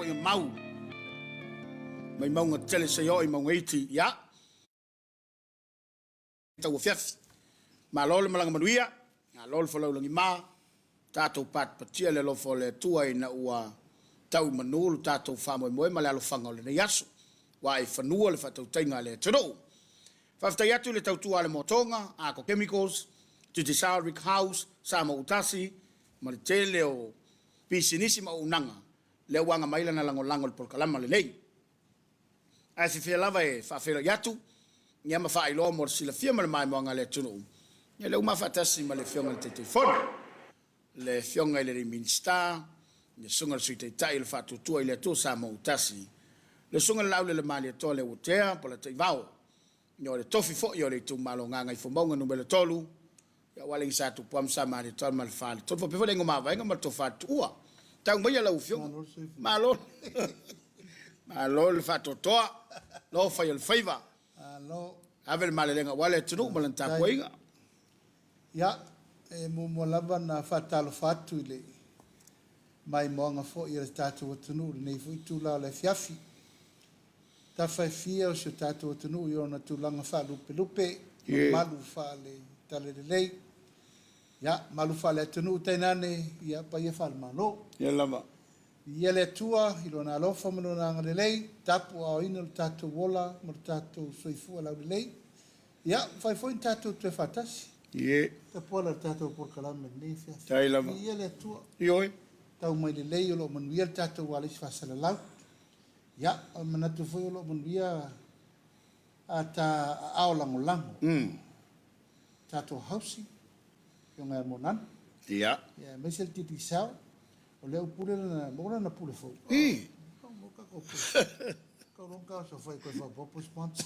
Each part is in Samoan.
tapuaiga mau mai mauga tele seia oo i mauga iti. Ia, tauafiafi. Malo le malaga manuia, malo le folau lagima, tatou patipatia le alofa o le Atua ina ua tau i manu lo tatou faamoemoe ma le alofaga o lenei aso, ua ae i fanua le faatautaiga a le atunuu. Faafetai atu i le tautua a le Moatoga, Arco Chemicals, Digicel Rick House, Samoa Utasi, ma le tele o pisinisi ma auaunaga lea ua aga mai lana lagolago i le polokalama lenei. Ae fiafia lava e faafeiloai atu ia ma faailoa mo le silafia ma le maimoaga a le atunuu, ia lea ua ma faatasi ma le Afioga i le Taitaifono, le Afioga i le Minisita, le Susuga i le Sui Taitai o le Faatuatua i le Atua Samoa ua Tasi, le Susuga i le Laulelemalietoa Leuatea Polataivao, ia o le tofi foi o le itumalo Gagaifomauga Nu.3, Ia aua le gisa Tupua ma Samalietoa ma le Faletolu faapea foi le Aiga Mavaega ma le Tofa Tuua. Tau maia lau Afioga. Malo. Malo le faatoatoa. Lo fai o le faiva. Malo. Ave le malelega aua le atunuu ma lana tapuaiga. Ia, e muamua lava ona faatalofa atu i le maimoaga foi a le tatou atunuu i lenei foi itula o le afiafi. Tafa e fia o si o tatou atunuu i ona tulaga faalupelupe ma malu faale-talalelei, ia, malu faale-atunuu tainane, ia, paia faale-Malo. Ia lava. Viia le Atua i Lona alofa ma Lona agalelei, tapuaaoina lo tatou ola ma lo tatou soifua laulelei. Ia, mafai foi ona tatou toe faatasi. Ie. Tapuala i le tatou polokalame i lenei afiafi. Tai lava. Viia le Atua. Ioe. Tau mai lelei o lo o manuia le tatou ualesi faasalalau. Ia, o le manatu foi o lo o manuia a ta aao lagolago. Tatou housing, Afioga ia Moananu. Ia. Ia, aemaise le Digicel, o lea ua pule lana, maua lana pule fou. I. Maua tatou pule. Kau long kau so fai koe faaopoopo sponsor.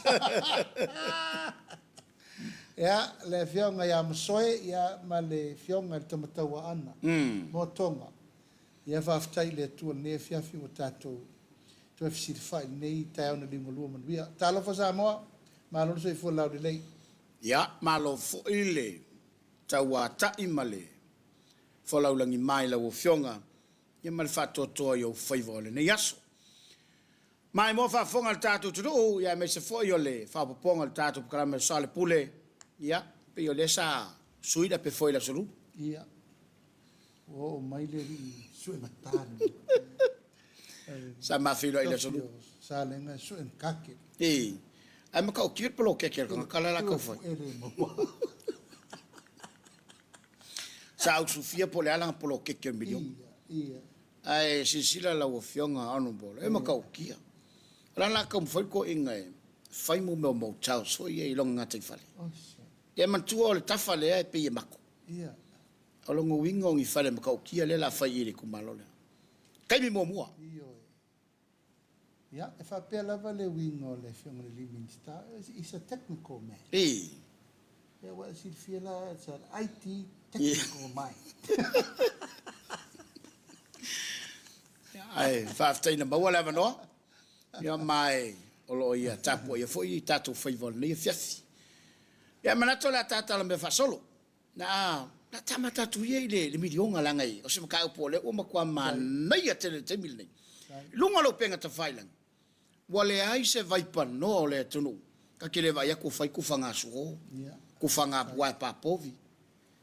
Ia, le Afioga ia Masoe, ia, ma le Afioga i le Tamatauaana, Moatoga. Ia faafetai i le Atua i lenei afiafi ua tatou toe fesilafai i lenei taeao na liugalua manuia. Talofa Samoa, malo le soifua laulelei. Ia, malo foi le tauatai ma le folau lagima i lau Afioga ia ma le faatoatoa i ou faiva o lenei aso. Maimoa faafofoga a le tatou atunuu, ia aemaise foi o le faaopoopoga o le tatou polokalame o Soalepule, ia, pei o lea sa sui le ape foe i le Aso Lulu. Ia. Ua oo mai le alii suegata lenei. Sa ma feiloai i le Aso Lua. Salega e suegake. Ii. Ae matautia le poloketi a le tagata la la tau fai. Sa ausufia po o le a lana poloketi o le miliona. Ia, ia. Ae silasila lau Afioga Honourable, e matautia. O la la taumafai le toeaina e fai mo mea o motels foi ia i lona gataifale. Ia manatua o le tafa lea e pei e maku. Ia. O lona uiga o ni fale matautia lea o le a fai i le itumalo lea. Taimi muamua. Ioe. Ia, e faapea lava le uiga o le Afioga i le alii Minisita, is a technical man. Ii. Ia, ua e silafia la, it's an IT technical mind. Ae faafetai na maua le avanoa. Ia, ma e o lo o ia tapuaia foi i tatou faiva o lenei afiafi. Ia, manatu o le a ta mea faasolo. Na na tamata atu ia i le, le miliona leaga e, o se mataupu o lea ua matua manaia tele i le taimi lenei. I luga o le upega tafailagi, ua leai se vaipanoa o le atunuu ta te le vaai atu o fai tufaga suo, tufaga puae papovi.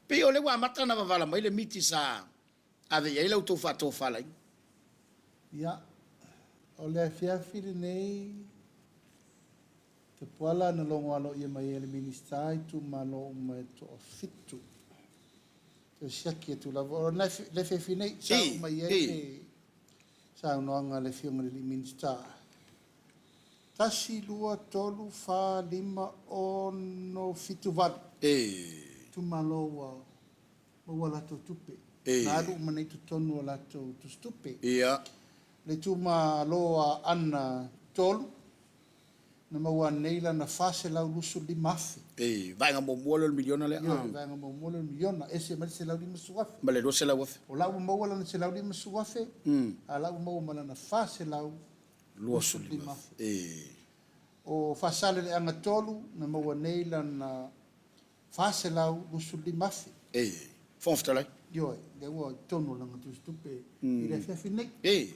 Pei o lea ua amata ona vavala mai le miti sa ave i ai la outou faatofalaiga. Ia, o le afiafi lenei, Tapuala na logo aloaia mai ai e le Minisita itumalo uma e toafitu. Toe siaki atu lava. O le afiafi nei, sa oo mai ai le saunoaga a le Afioga i le Minisita. 1, 2, 3, 4, 5, 6, 7, 8 itumalo ua maua a latou tupe. Na alu uma nei i totonu o latou tusitupe. Le itumalo a Aana 3, Na maua nei lana $425,000. E, vaega muamua lea o le miliona lea. Ioe, vaega muamua lea o le miliona, ese mai le $150,000. Ma le $200,000. O la ua maua lana $150,000, a la ua maua ma lana $425,000. E. O Faasaleleaga 3, na maua nei lana $425,000. E. Fofoga Fetalai. Ioe, lea ua i totonu o lana tusitupe i le afiafi nei. E.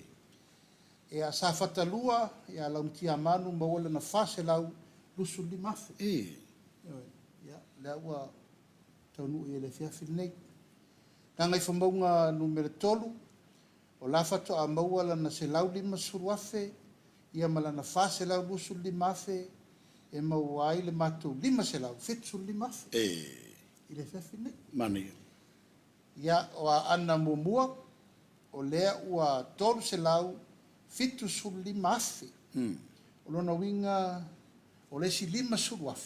Ia, Safata 2, ia Laumatiamanu maua lana $425,000. Ioe. Ia, lea ua taunuu i ai i le afiafi lenei. Gagaifomauga Nu.3, o la faatoa maua lana $150,000 ia ma lana $425,000 e maua ai le matou $575,000 i le afiafi lenei. Manaia. Ia, o Aana muamua, o lea ua $375,000. O lona uiga, o le isi $50,000,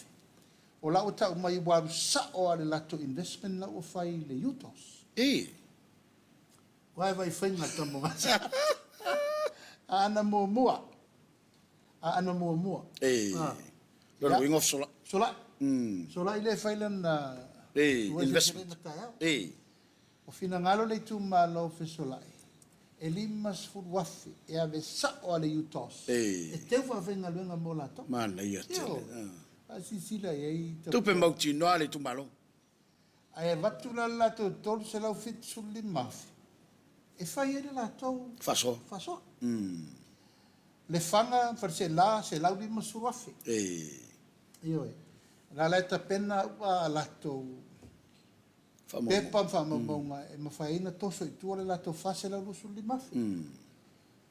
o la ua tau mai ua alu sao lava i le latou investment la ua fai i le UTOS. Ua e vaai i faiga a le tama o Aana muamua. Aana muamua. Lona uiga ua fesolai. Fesolai. Fesolai lea e fai lana investment. Ua finagalo le itumalo fesolai e $50,000 e ave sao lava i le UTOS e teu faafaigaluega mo latou. Manaia tele. A silasila i ai. Tupe mautinoa a le itumalo. Ae avatu la le latou $375,000 e fai ai le latou faasoa. Faasoa. Lefaga ma Faleaseela, $150,000. Ioe. O la la e tapena a latou pepa ma faamaumauga e mafai ai ona toso i tua le latou $425,000.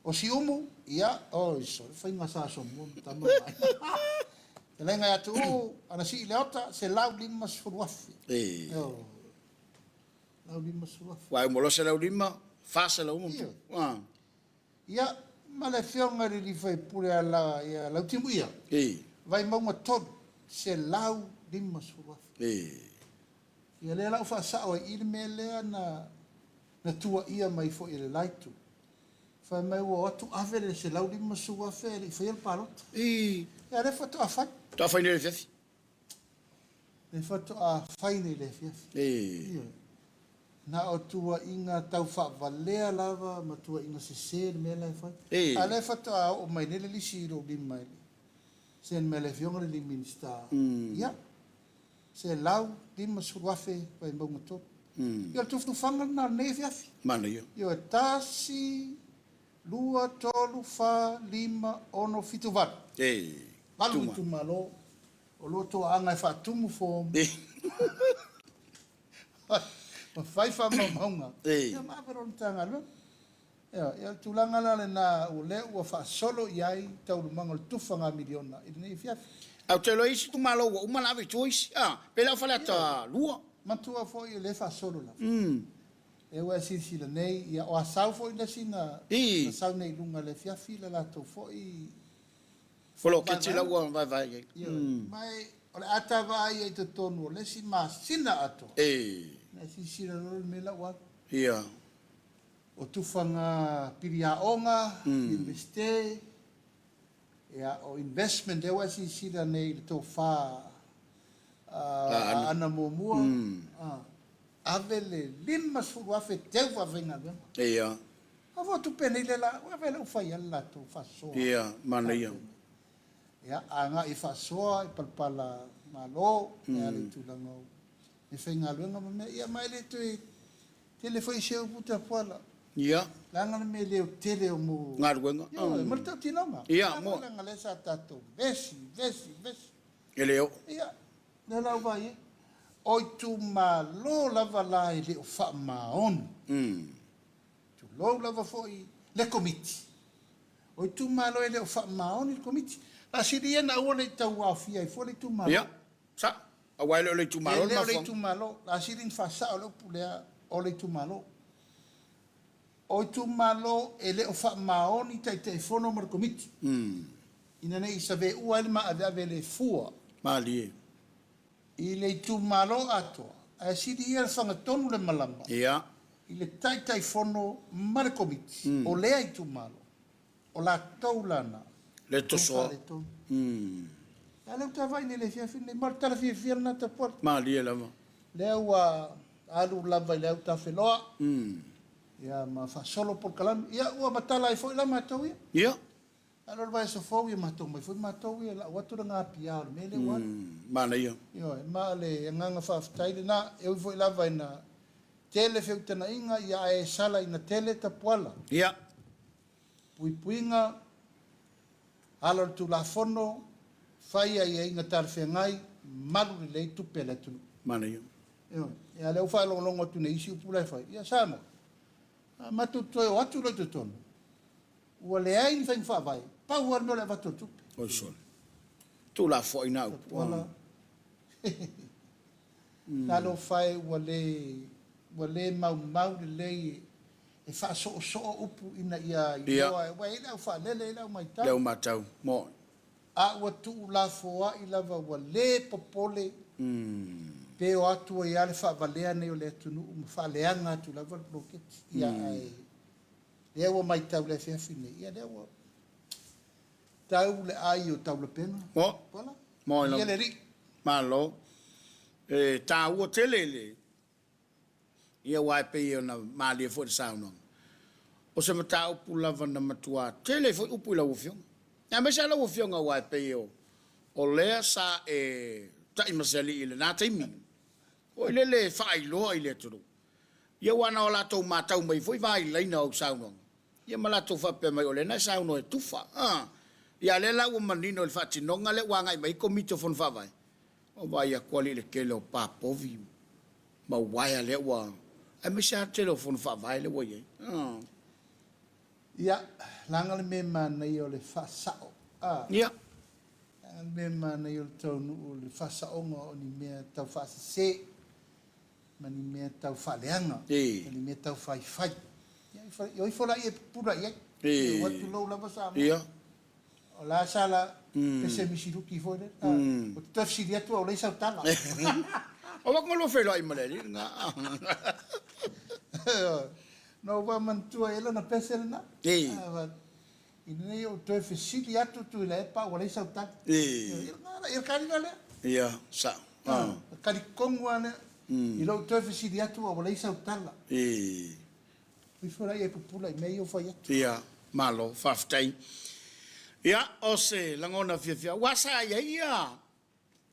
O Siumu, ia, oi sole, faiga sa Asomua ma tama ma aiga. Fetalaiga ia Tuuu, ana sii Leota, $150,000. Ioe. $150,000. Ua uma loa 105, 400 ma Ioe. Ia, ma le afioga i le sui usufono ia Lautimuia, Vaimauga 3, $150,000. Ia lea la ua faasao ai i i le mea lea na na tuuaia mai foi e le la itu, fai mai ua o atu ave le $150,000 ae le i faia le palota. Ia lea faatoa fai. Faatoa fai nei i le afiafi. Lea faatoa fai nei i le afiafi. Ioe. Na o tuuaiga tau faavalea lava ma tuuaiga sese le mea la e fai. A o lea faatoa oo mai nei le lisi i lou lima i le send mai a le Afioga i le Minisita. Ia, $150,000 Vaimauga 3. Ia o le tufatufaga lena o lenei afiafi. Manaia. Ioe, 1, 2, 3, 4, 5, 6, 7, 8. 8 itumalo o lo o toaaga e faatumu form ma fai faamaumauga ia ma ave loa i le Matagaluega. Ia, o le tulaga la lena o lea ua faasolo i ai taualumaga o le tufaga miliona i lenei afiafi. Ae ou te iloa e i ai isi itumalo ua uma ona ave i tua isi, a? Pei la o Faleata 2. Manatua foi o lea e faasolo lava. Lea ua e silasila nei, ia o Asau foi le isi na sau nei i luga i le afiafi le latou foi Poloketi la ua vaevae i ai. Ioe. Ma o le a ta vaai ai i totonu o le isi masina atoa. Ona e silasila loa i le mea la ua alu. O tufaga pili aoga, Iunivesite, ia, o investment lea ua e silasila nei i le tofa a Aana muamua, ave le $50,000 teu faafaigaluega. A foi o tupe nei lea la, ua ave lea ua fai ai le latou faasoa. Ia, manaia. Ia, agai e faasoa i palapala malo, e ala i tulaga o meafaigaluega ma mea. Ia, ma e le toe tele foi se upu Tapuala. Leaga le mea leo tele o mo galuega. Ioe, ma le tautinoga. Ia, mo. Leaga lea sa tatou vesi, vesi, vesi. E le oo. Ia, lea la ua vaai ai. O itumalo lava la e le o faamaoni. Tulou lava foi le Komiti. O itumalo e le o faamaoni le Komiti. A sili ia na aua ne i tau aofia ai fua le itumalo. Ia, sa'o. Aua e le o le itumalo le mafuaaga. E le o le itumalo. A sili na faasao le upu lea, o le itumalo. O itumalo e le o faamaoni Taitaifono ma le Komiti. Ina ne i saveua ai le maaveave le fua. Malie. I le itumalo atoa, ae sili ia le fagatonu le malama i le Taitaifono ma le Komiti o lea itumalo, o latou la na Le tosoa. faaletonu. A lea ua ta vaai nei i le afiafi lenei, ma o le tala fiafia lena Tapuala. Malie lava. Lea ua alu lava i le autafeloa, ia ma faasolo polokalame. Ia ua matala ai foi la matou ia. Alu le vaiaso fou ia matou mai foi matou ia lau atu le gapia o le mea lea ua alu. Manaia. Ioe, ma o le agaga faafetai lena, e ui foi lava ina tele feutanaiga ia ae sala ina tele tapuala. Puipuiga, ala o le Tulafono, fai aiaiga talafeagai, malu lelei tupe a le atunuu. Manaia. Ioe. Ia lea ua faalogologo atu nei i isi upu la e fai, ia Samoa, a matou toe o atu loa i totonu, ua leai ni faiga faavae, pau lava le mea o le avatu o le tupe. Oi sole. Tuulafoai na upu. Tuala. Talofa e ua le ua le maumau lelei e faasoosoo upu ina ia iloa aua e i ai le au faalele e i ai le au matau. Le au matau. Moe. A ua tuulafoai lava ua le popole pe o atu ai lava le faavalea nei o le atunuu ma faaleaga atu lava le poloketi. Ia ae lea ua matau i le afiafi nei, ia lea ua tau le ai o taulapega. Moe. Voilà. Moe Ia lava. le alii. Malo. E taua tele le Ia aua e pei ona malie foi le saunoaga, o se mataupu lava na matua tele ai foi upu i lau Afioga, aemaise lava lau Afioga aua e pei o lea sa e taimasealii i lena taimi foi lele e faailoa i le atunuu. Ia aua na o latou matau mai foi vailaina o au saunoaga, ia ma latou faapea mai o lea na e saunoa e tufa. A, ia a lea la ua manino i le faatinoga lea ua agai mai ai Komiti o Fono Faavae, ua vaai atu alii i le tele o pa povi ma uaea lea ua, aemaise lava le tele o fono faavae lea ua i ai. Ia, leaga le mea manaia o le faasao, a. Ia. Leaga le mea manaia o le taunuu o le faasaoga o ni mea tau faasese ma ni mea tau faaleaga ma ni mea tau faifai. Ia, o ifo laia e pupula i ai. E o atu lou lava Samoa. Ia. O la sa la pese misiluki foi lea. Ou te toe fesili atu a ua leai sau tala. O wak malua feiloai ma le alii lena. Na ou faamanatua i ai lana pese lena. Ina nei ou toe fesili atu Tuilaepa a ua leai sau tali. Ia le kaliga lea. Ia, sao. Le kali tonu lava lea. I lou toe fesili atu a ua leai sau tala. Ifo la ia e pupula i mea ia ua fai atu. Ia, malo, faafetai. Ia, o se lagona fiafia, aua sa i ai ia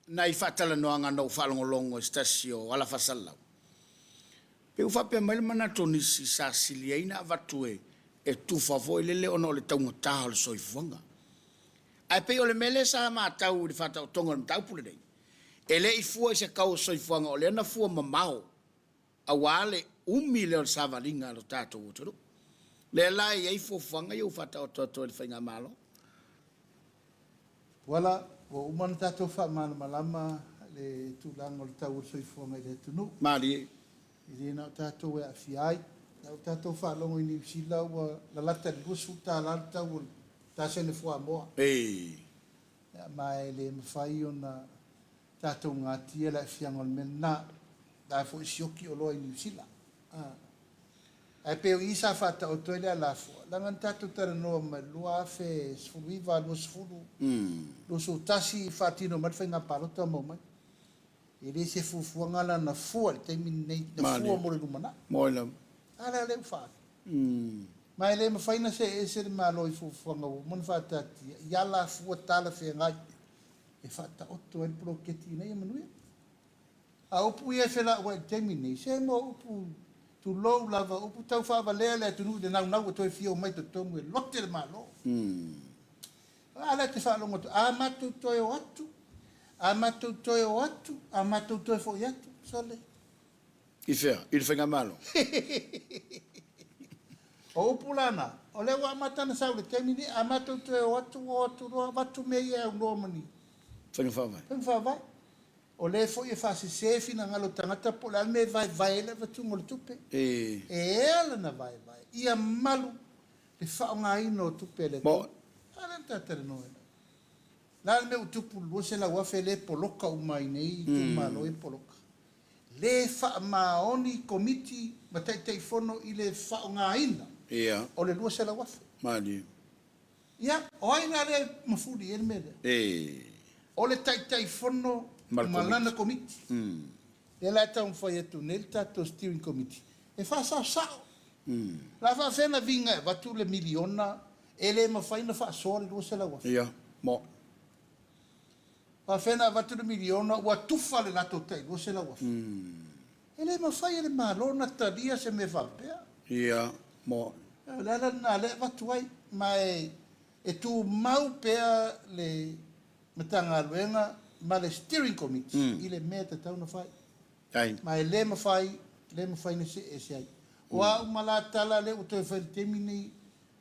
nai faatalanoaga na ou faalogologo i se tasi o ala faasalalau. Pei ua faapea mai le manatu o nisi sa sili ai ona avatu e e tufa foi lele ona o le taugata o le soifuaga. Ae pei o le mea lea sa matau i le faataotoga o le mataupu lenei, e le i fua i se kau o soifuaga o lea na fua mamao aua le umi lea o le savaliga a lo tatou atunuu. Lea la e i ai fuafuaga ia ua faataoto atu e le Faigamalo. Tuala, ua uma ona tatou faamalamalama le tulaga o le tau o le soifuaga i le atunuu. Malie. E le na o tatou e aafia ai. Na ua tatou faalogo i Niu Sila ua lalata i le $20 le tau o le tasene fuamoa. Ei. Ma e le mafai ona tatou gatia le aafiaga o le mea lena. La e foi sioki oloa i Niu Sila. Ae pei o i sa faataoto ai le alafua, leaga na tatou talanoa mai i le 2019, 20, 21 faatino mai le faiga palota ma omai. E le se fuafuaga la na fua i le taimi lenei, na fua mo le lumanai. A lea lea ua faaali. Ma e le mafai ona see ese le Malo i fuafuaga ua uma ona faataatia i alafua talafeagai e faataoto ai le poloketi ina ia manuia. A o upu ia e felauai i le taimi lenei, se mo upu, tulou lava, upu tau faavalea le atunuu i le naunau ua toe fia omai i totonu e lote le Malo. A lea e te faalogo atu, a matou toe o atu, a matou toe o atu, a matou toe foi atu, sole. I fea? I le Faigamalo? O upu la na, o lea ua amata ona sau i le taimi nei, a matou toe o atu, o atu loa, avatu mea ia e aunoa ma ni. Faiga faavae. Faiga faavae. O lea foi e faasese finagalo o tagata po o le a le mea e vaevae ai le avatuga o le tupe. E. E ala ona vaevae, ia malu le faaaogaina o tupe a le atunuu. A lea na ta talanoa ai. O le a le mea ua tupu i le $200,000 lea e poloka uma ai nei itumalo ia e poloka. Le faamaoni Komiti ma Taitaifono i le faaaogaina o le $200,000. Malie. Ia, o ai la lea e mafuli i ai le mea lea? O le Taitaifono ma lana Komiti. Lea la e taumafai atu nei le tatou Steering Committee e faasaosao. O le a faapefea ona viga e avatu le miliona e le mafai ona faasoa le $200,000? Ia, mo. Faafefea ona avatu le miliona ua tufa le latou tai $200,000? E le mafai e le Malo ona talia se mea faapea. Ia, mo. O le ala lena lea e avatu ai. Ma e tumau pea le Matagaluega ma le Steering Committee i le mea e tatau ona fai. Ma e le mafai, le mafai ona see ese ai. O a uma la tala lea ua toe fai i le taimi lenei,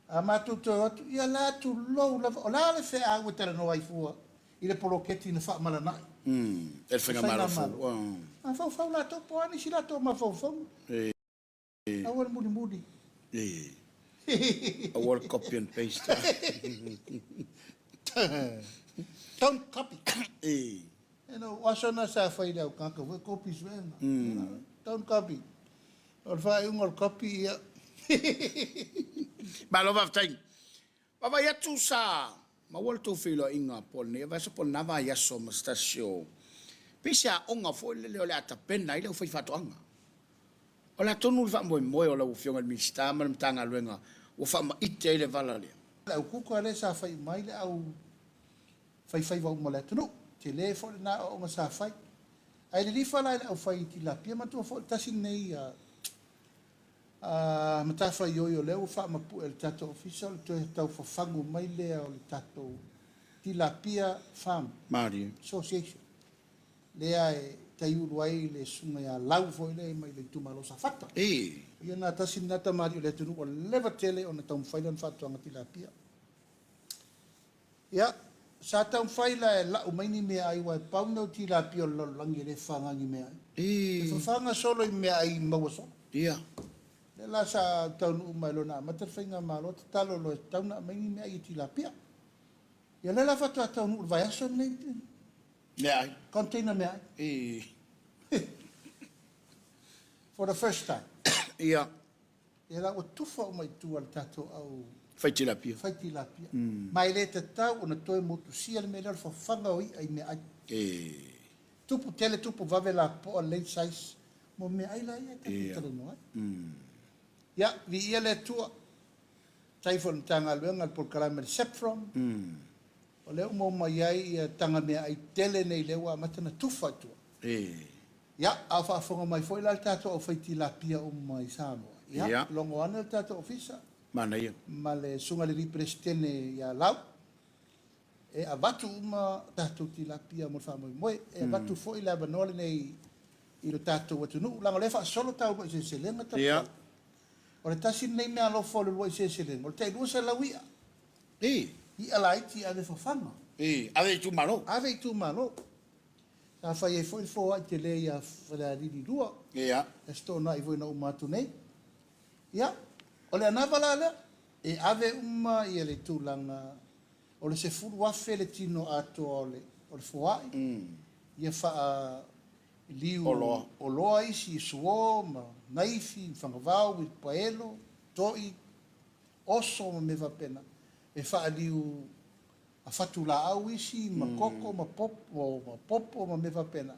a matou toe o atu, ia la tulou lava, o le a le feau e talanoa ai fua i le poloketi na faamalanai e le Faigamalo fou? Mafaufau latou po o a nisi latou mafaufauga. Aua le mulimuli. Aua le copy and paste. Don't copy. You know, o aso na sa fai le au kaka foi copy suega. Don't copy. O le faaiuga o le copy, ia. Malo faafetai. Vaavaai atu sa maua le tou feiloaiga po o lenei vaiaso po o lena vaiaso ma se tasi o pei se aoga foi lele o le a tapena ai le aufaifaatoaga. O le a tonu le faamoemoe o lau Afioga i le Minisita ma le Matagaluega ua faamaite ai le vala lea? Le au kuka lea sa fai uma ai le au faifaiva uma o le atunuu. Tele foi lena aoaoga sa fai. Ae lilifa la i le aufai tilapia, manatua foi o le tasi lenei matafaioi o lea ua faamapue e le tatou ofisa o le toe tau fafagu mai lea o le tatou Tilapia Farm Association lea e taiulu ai le susuga ia Lau foi lea mai le itumalo o Safata. Ia na tasi lena tamalii o le atunuu ua leva tele ona taumafai lana faatoaga tilapia. Ia, sa taumafai la e lau mai ni meaai aua e pau mea o tilapia o le lalolagi e le fafaga i meaai. E fafaga solo i meaai maua solo. Lea la sa taunuu mai loa na amata le faigamalo tatalo loa e tatau ona aumai ni meaai e tilapia. Ia lea la faatoa taunuu i le vaiaso lenei. Meaai. Container meaai. For the first time. Ia la ua tufa uma i tua le tatou au fai tilapia. Fai tilapia. Ma e le tatau ona toe motusia le mea lea o le fafaga o i'a i meaai. Tupu tele tupu vave lapoa late size mo meaai la ia e tatou talanoa ai. Ia, viia le Atua. Faafetai foi i le Matagaluega i le polokalame a le SAPFROM. O lea ua maua mai ai ia taga meaai tele nei lea ua amata ona tufa i tua. Ia, a o faafofoga mai foi la le tatou aufaitilapia uma i Samoa, ia, logo ane le tatou ofisa. Manaia. Ma le susuga i le alii Peresetene ia Lau, e avatu uma tatou tilapia mo le faamoemoe. E avatu foi le avanoa lenei i lo tatou atunuu, leaga o lea e faasolo tau uluai seleselega talu ai. O le tasi lenei meaalofa o le uluai seleselega, o le tai 200 i'a. I'a laiti e ave fafaga. Ave i itumalo. Ave i itumalo. Sa fai ai foi le foai tele ia Falealili 2. Le Aso Toonai foi na uma atu nei. Ia, o le anava la lea, e ave uma ia le tulaga o le 10,000 le tino atoa o le o le foai, ia faa liu oloa, oloa isi, suo ma naifi, fagavao, uilipaelo, toi, oso ma mea faapena, e faaliu a fatu laau isi ma koko ma popo ma mea faapena.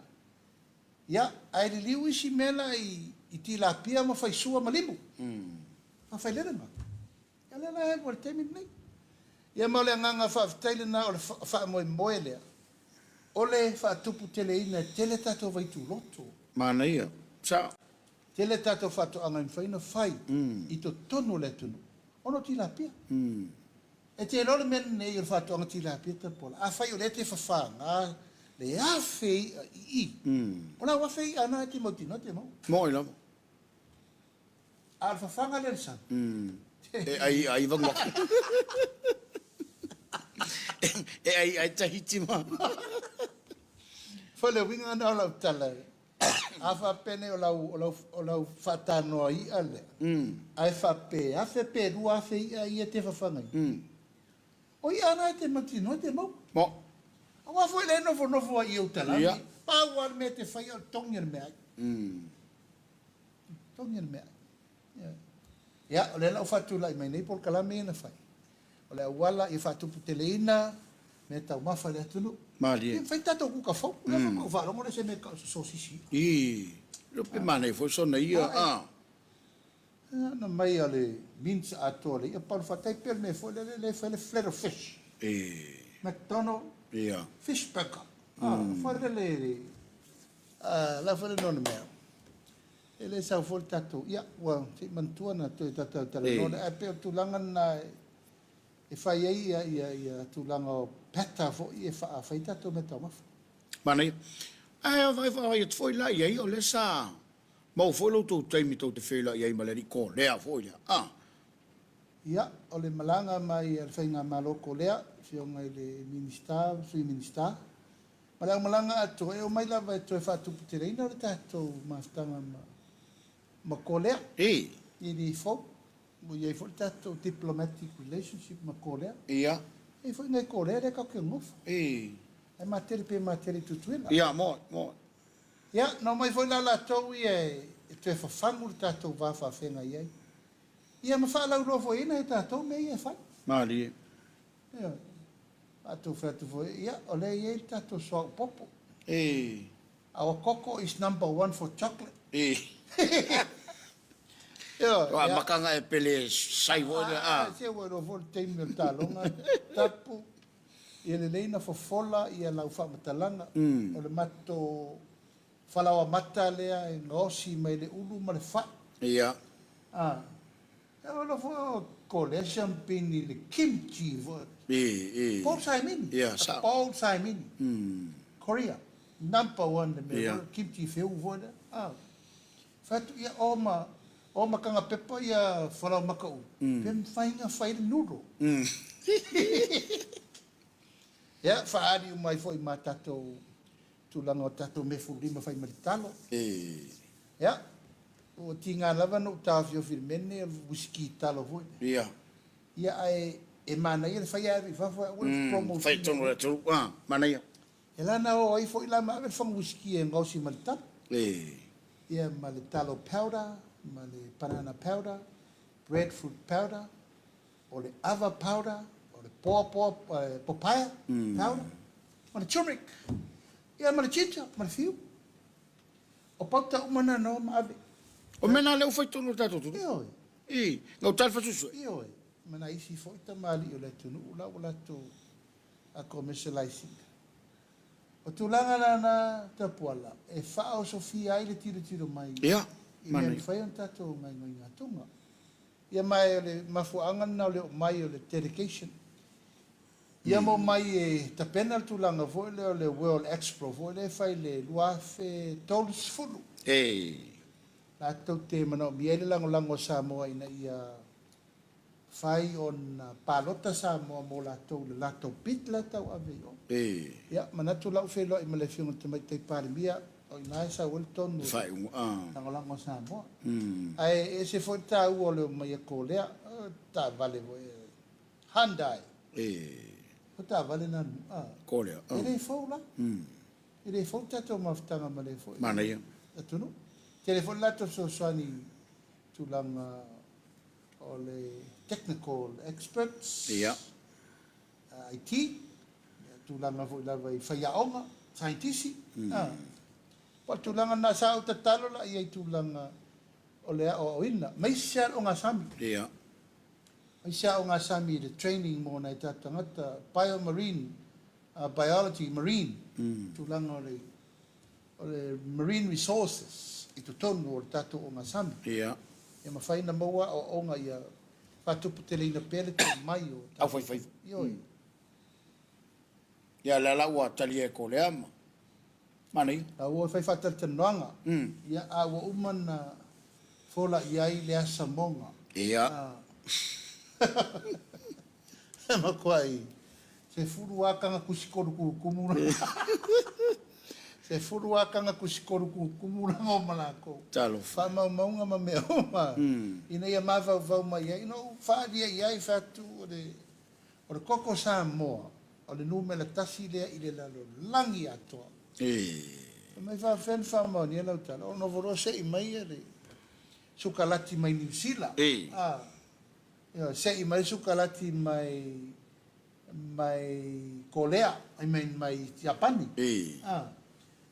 Ia, ae liliu isi mea la i tilapia ma faisua ma limu. Faafailele ma. Ia lea la e alu ai i le taimi lenei. Ia ma o le agaga faafetai lena o le faamoemoe lea o le faatuputeleina e tele tatou vaituloto. Manaia. Sao. Tele tatou faatoaga e mafai ona fai i totonu o le atunuu ona o tilapia. E te iloa le mea lenei o le faatoaga tilapia Tapuala, afai o lea e te fafaga le 1,000 i'a i i, o lau 1,000 i'a lena e te mautinoa e te maua. Moi lava. A o le fafaga lea i le sami. E ai ai Vanuatu. E ai ai Tahiti ma. Foi le uiga lena o lau tala, a faapea nei o lau, o lau, o lau faatanoa i'a lea, ae faapea 1,000 pe 2,000 i'a ia e te fafagaina, o i'a na e te mautinoa e te maua. Mo. Aua foi lea e nofonofo ai i ou talani, pau lava le mea e te faia o le togi o le meaai. Togi o le meaai. Ia, o lea la ua faatulai mai nei polokalame ia na fai. O le auala ia faatuputeleina mea taumafa i le atunuu. Malie. Ia fai tatou kuka fou. O lea faatoa ou faalogo lea se mea tau o se sosisi. I, le pe manaia foi sona ia, a. Na mai a le mince atoa le ia palu fatai pea le mea foi lele lea fai le flat of fish. McDonald fish burger. Foi lele la foi le nona mea. E le sau foi le tatou, ia, ua se i manatua na toe tatou talanoa lea, ae pei o le tulaga lena E fai ai ia, ia, ia tulaga o peta foi e fai ai tatou meataumafa. Manaia. Ae vaai atu foi la i ai, o lea sa maua foi lo outou taimi tou te feiloai ai ma le alii Kolea foi lea, a? Ia, o le malaga mai a le Faigamalo Kolea, Afioga i le Minisita, Sui Minisita, ma le aumalaga atoa, e omai lava e toe faatuputeleina le tatou mafutaga ma, ma Kolea. I. I le fou. Ua i ai foi le tatou diplomatic relationship ma Kolea. Ia. E i ai foi nai Kolea lea tatou te nonofo. I. Ae matele pe matele i Tutuila. Ia, moe, moe. Ia, na omai foi la latou ia e toe fafagu le tatou va faafeagai ai. Ia ma faalauiloa foi i ai nai a tatou mea ia e fai. Malie. Ioe. Matou fai atu foi, ia, o lea e i ai le tatou suauu popo. I. Our coco is number one for chocolate. I. Ioe. Ua amataga e pele sai foi lea, a. Se ua iloa foi le taimi o le taaloga, tapu, ia lelei na fofola ia lau faamatalaga. O le matou falaoamata lea e gaosi mai le ulu ma le fai. Ia. A. E ono foi o ko lea siampini i le kimchi foi. I, i. Paul Saimini. Ia, sao. Paul Saimini. Korea. Number one le mea foi, kimchi feu foi lea. A. Fai atu, ia, o ma, o ma kanga pepa ia falaomaka ulu. Pe mafai ona fai le noodle. Ia, faaali uma ai foi ma tatou tulaga o tatou mefulima fai ma le talo. I. Ia, ua tiga lava ona ou taofiofi i le mea lenei o le uisiki talo foi lea. Ia. Ia, ae e manaia le fai ae ave i fafo ae aua le promote ina. Fai tonu i le atunuu, a, manaia. E la na o ai foi la ma ave le fagu uisiki e gaosi ma le talo. I. Ia, ma le talo powder, ma le banana powder, breadfruit powder, o le ava powder, o le poapoa, papaya powder, ma le turmeric, ia ma le ginger, ma le fiu. O pauta uma na na o ma ave. O mea na lea ua fai tonu e le tatou atunuu. Ioe. I, gauta le fasusu. Ioe. Ma nai isi foi tamalii o le atunuu la ua latou a commercialize ina. O tulaga la na Tapuala e faaosofia ai le tilotilo mai Ia, i mea manaia. mafai ona tatou gaoioiga atuga. Ia ma o le mafuaaga lena o le oo mai o le delegation. Ia ma omai e tapena le tulaga foi lea o le World Expo foi lea e fai i le 2030. E. Latou te manaomia ai le lagolago a Samoa ina ia fai ona palota Samoa mo latou i le latou bid la e tauave i o. E. Ia, manatu la ua feiloai ma le Afioga i le Tamaitai Palemia, o i ina e sau ai le tonu o le lagolago a Samoa. Ae ese foi le taua o le omai a Kolea, o taavale foi e Hyundai. O taavale na, a. Kolea. E le fou la. E le fou le tatou mafutaga ma le foi. Manaia. Atunuu. Tele foi le latou fesoasoani i tulaga o le technical experts. Ia. IT, tulaga foi lava i faiaoga, saientisi. A. Po o le tulaga lena sa ou tatalo la i ai i tulaga o le aoaoina, maise lava le ogasami. Ia. Aise aoga sami i le training mo nai tatou tagata, bio marine, biology marine, tulaga o le o le marine resources i totonu o le tatou ogasami. Ia. Ia mafai ona maua aoaoga ia faatuputeleina pea le tomai o tatou. Aufaifaiva. Ioe. Ia lea la ua talia e Kolea ma Manaia. A ua fai faatalatalanoaga, ia, a ua uma ona fola i ai le asamoga. Ia. E matuai 10 kanga tusitolu tutumu la. 10 kanga tusitolu tutumu la o ma latou. Talofa. Faamaumauga ma mea uma ina ia mafaufau mai ai. Na ou faaalia i ai, fai atu o le O le koko Samoa, o le numera tasi lea i le lalolagi atoa. Fai mai faafefea ona faamaonia lau tala, ona ua loa sei mai le sukalati mai Niu Sila. Ioe, sei mai le sukalati mai mai Kolea, ai mai mai Iapani.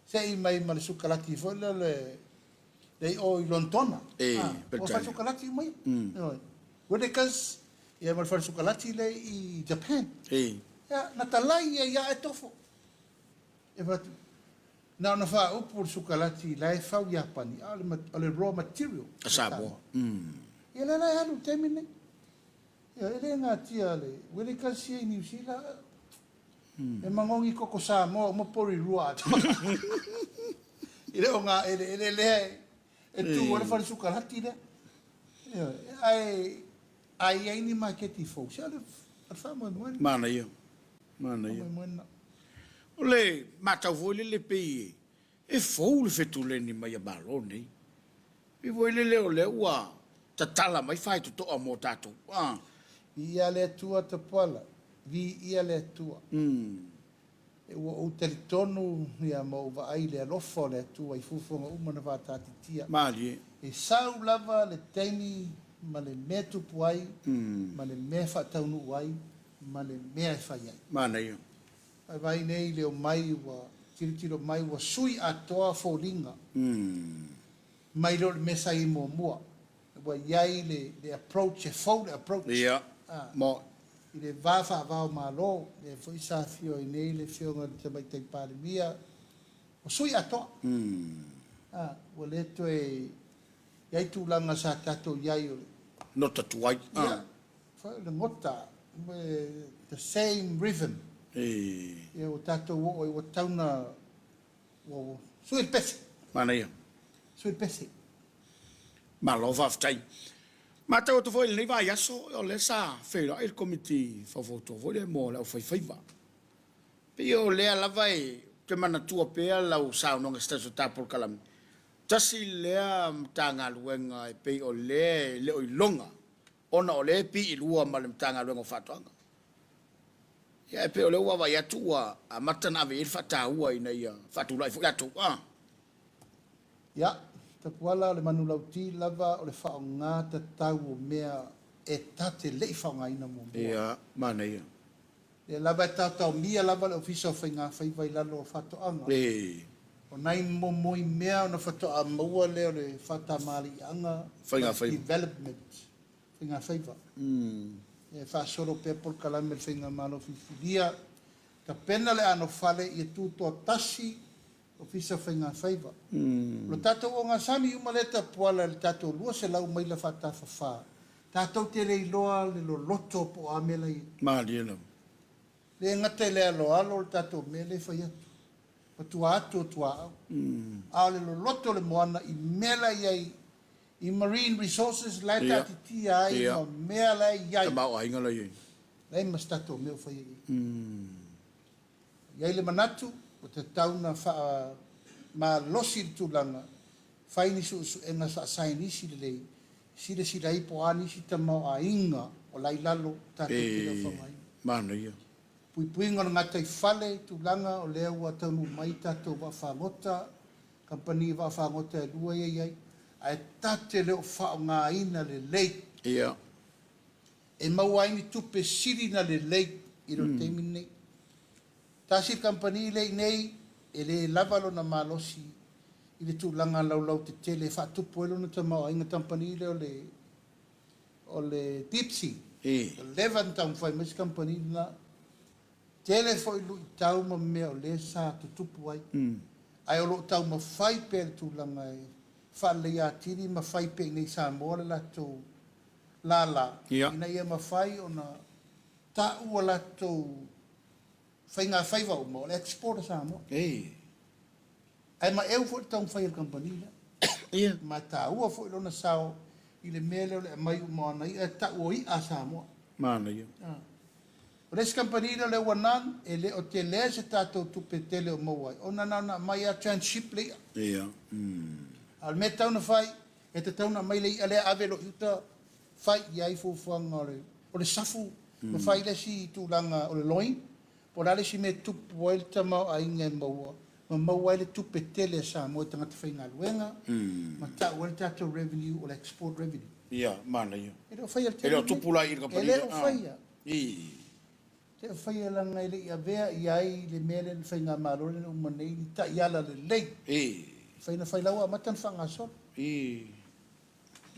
Sei mai ma le sukalati foi lea o le le i o i Lonetona. Ua fai sukalati uma ia. Ioe. Whittaker's, ia ma le fale sukalati lea i Japan. Ia, na talai ia ia e tofo. E fai atu, na ona faaupu le sukalati la e fau Iapani, a o le raw material. A Samoa. Ia lea la e alu i le taimi lenei. Ioe, e le natia le uele ekalesia i Niu Sila, e magogi koko Samoa uma Porirua atoa. I le ogaeleele lea e tu ai le fale sukalati lea. Ioe, ae a i ai ni maketi fou, se o le faamoemoe lena. Manaia, manaia. Faamoemoe lena. O le matau foi lele pei e fou le fetuleni mai a Malo nei. Pei foi lele o lea ua tatala mai faitotoa mo tatou. Ah. Viia le Atua Tapuala, viia le Atua. Ua ou talitonu ia ma ou vaai i le alofa o le Atua i fuafuaga uma na faataatitia. Malie. E sau lava le taimi ma le mea e tupu ai, ma le mea e faataunuu ai, ma le mea e fai ai. Manaia. Vaivai nei le omai ua tilotilo mai ua sui atoa foliga mai lo le mea sa i ai muamua. Ua i ai le, le approach, e fou le approach. Ia, mo. I le va faava o Malo, lea foi sa afio ai nei le Afioga i le Tamaitai Palemia, ua sui atoa. Ua le toe i ai tulaga sa tatou i ai o le. Nota tuai. Ia, foi o le gota, the same rhythm. Ia ua tatou oo ai, ua tatau ona ua sui le pese. Manaia. Sui le pese. Malo faafetai. Matau atu foi i lenei vaiaso, o lea sa feiloai le Komiti Faufautua foi lea mo le aufaifaiva. Pei o lea lava e te manatua pea lau saunoaga i se tasi o ta polokalame, tasi lea Matagaluega e pei o lea e le o iloga ona o lea e piilua ma le Matagaluega o Faatoaga. Ia ae pei o lea ua vaavaai atu ua amata ona ave i ai le faataua ina ia faatulai foi latou. A. Ia, Tapuala, o le manulauti lava o le faaaoga tatau o mea e ta te le i faaaogaina muamua. Ia, manaia. Lea lava e taotaomia lava le Ofisa o Faiga Faiva i lalo o Faatoaga. O nai momoi mea ona faatoa maua lea o le faatamaliiaga Faiga Faiva. Development, Faiga Faiva. E faasolo pea polokalame a le Faigamalo Filifilia, tapena le anofale ia tutoatasi Ofisa o Faiga Faiva. O le tatou ogasami uma lea tapuala i le tatou 200 maila faatafafa, tatou te le iloa le loloto po o a mea la i ai. Malie lava. Le gata i le aloalo o le tatou mea lea e fai atu, ma tua atu o tuaau, a o le loloto o le moana i mea la i ai, i marine resources la e taatitia ai ma mea la e i ai. Tamaoaiga la i ai. Leai ma se tatou mea o faia i ai. E i ai le manatu, ua tatau ona faamalosi le tulaga, fai ni suesuega faasaienisi lelei, silasila ai po o a nisi tamaoaiga o la i lalo tatou te le o faaaogaina. Manaia. Puipuiga o le gataifale, tulaga o lea ua taunuu mai tatou vaafagota, kamupani vaafagota e lua ia e i ai, ae ta te le o faaaogaina lelei. E maua ai ni tupe sili na lelei i lo taimi lenei. Tasi le kamupani lea i nei e le lava lona malosi i le tulaga laulautetele e faatupu ai lona tamaoaiga kamupani lea o le o le Deep Sea. Ua leva ona taumafai mai se kamupani lena. Tele foi luitau ma mea o lea sa tutupu ai. Ae o lo o taumafai pea le tulaga e faaleleia atili ma fai pea i nei i Samoa le latou lala ina ia mafai ona taua latou faigafaiva uma o le export a Samoa. Ae maeu foi le taumafai a le kamupani lea. Ma e taua foi lona sao i le mea lea o le aumai uma o ana i'a e tau o i'a a Samoa. Manaia. O le isi kamupani lea o le Wanan, e le o tele se tatou tupe tele o maua ai, ona na ona aumai lava tranship le i'a. A o le mea e tatau ona fai, E tatau ona aumai le i'a lea ave loa i uta fai i ai fuafuaga o le o le safu ma fai le isi tulaga o le loin po o le a le isi mea e tupu ai le tamaoaiga e maua ma maua ai le tupe tele a Samoa i tagata faigaluega ma tau ai le tatou revenue o le export revenue. Ia, manaia. E le o faia le E le o tupu la i le kamupani. E le o faia. I. E le o faia leaga e le i avea i ai le mea lea le faigamalo lea na uma nei ni taiala lelei. I. Fai na fai la ua amata ona faagasolo. I.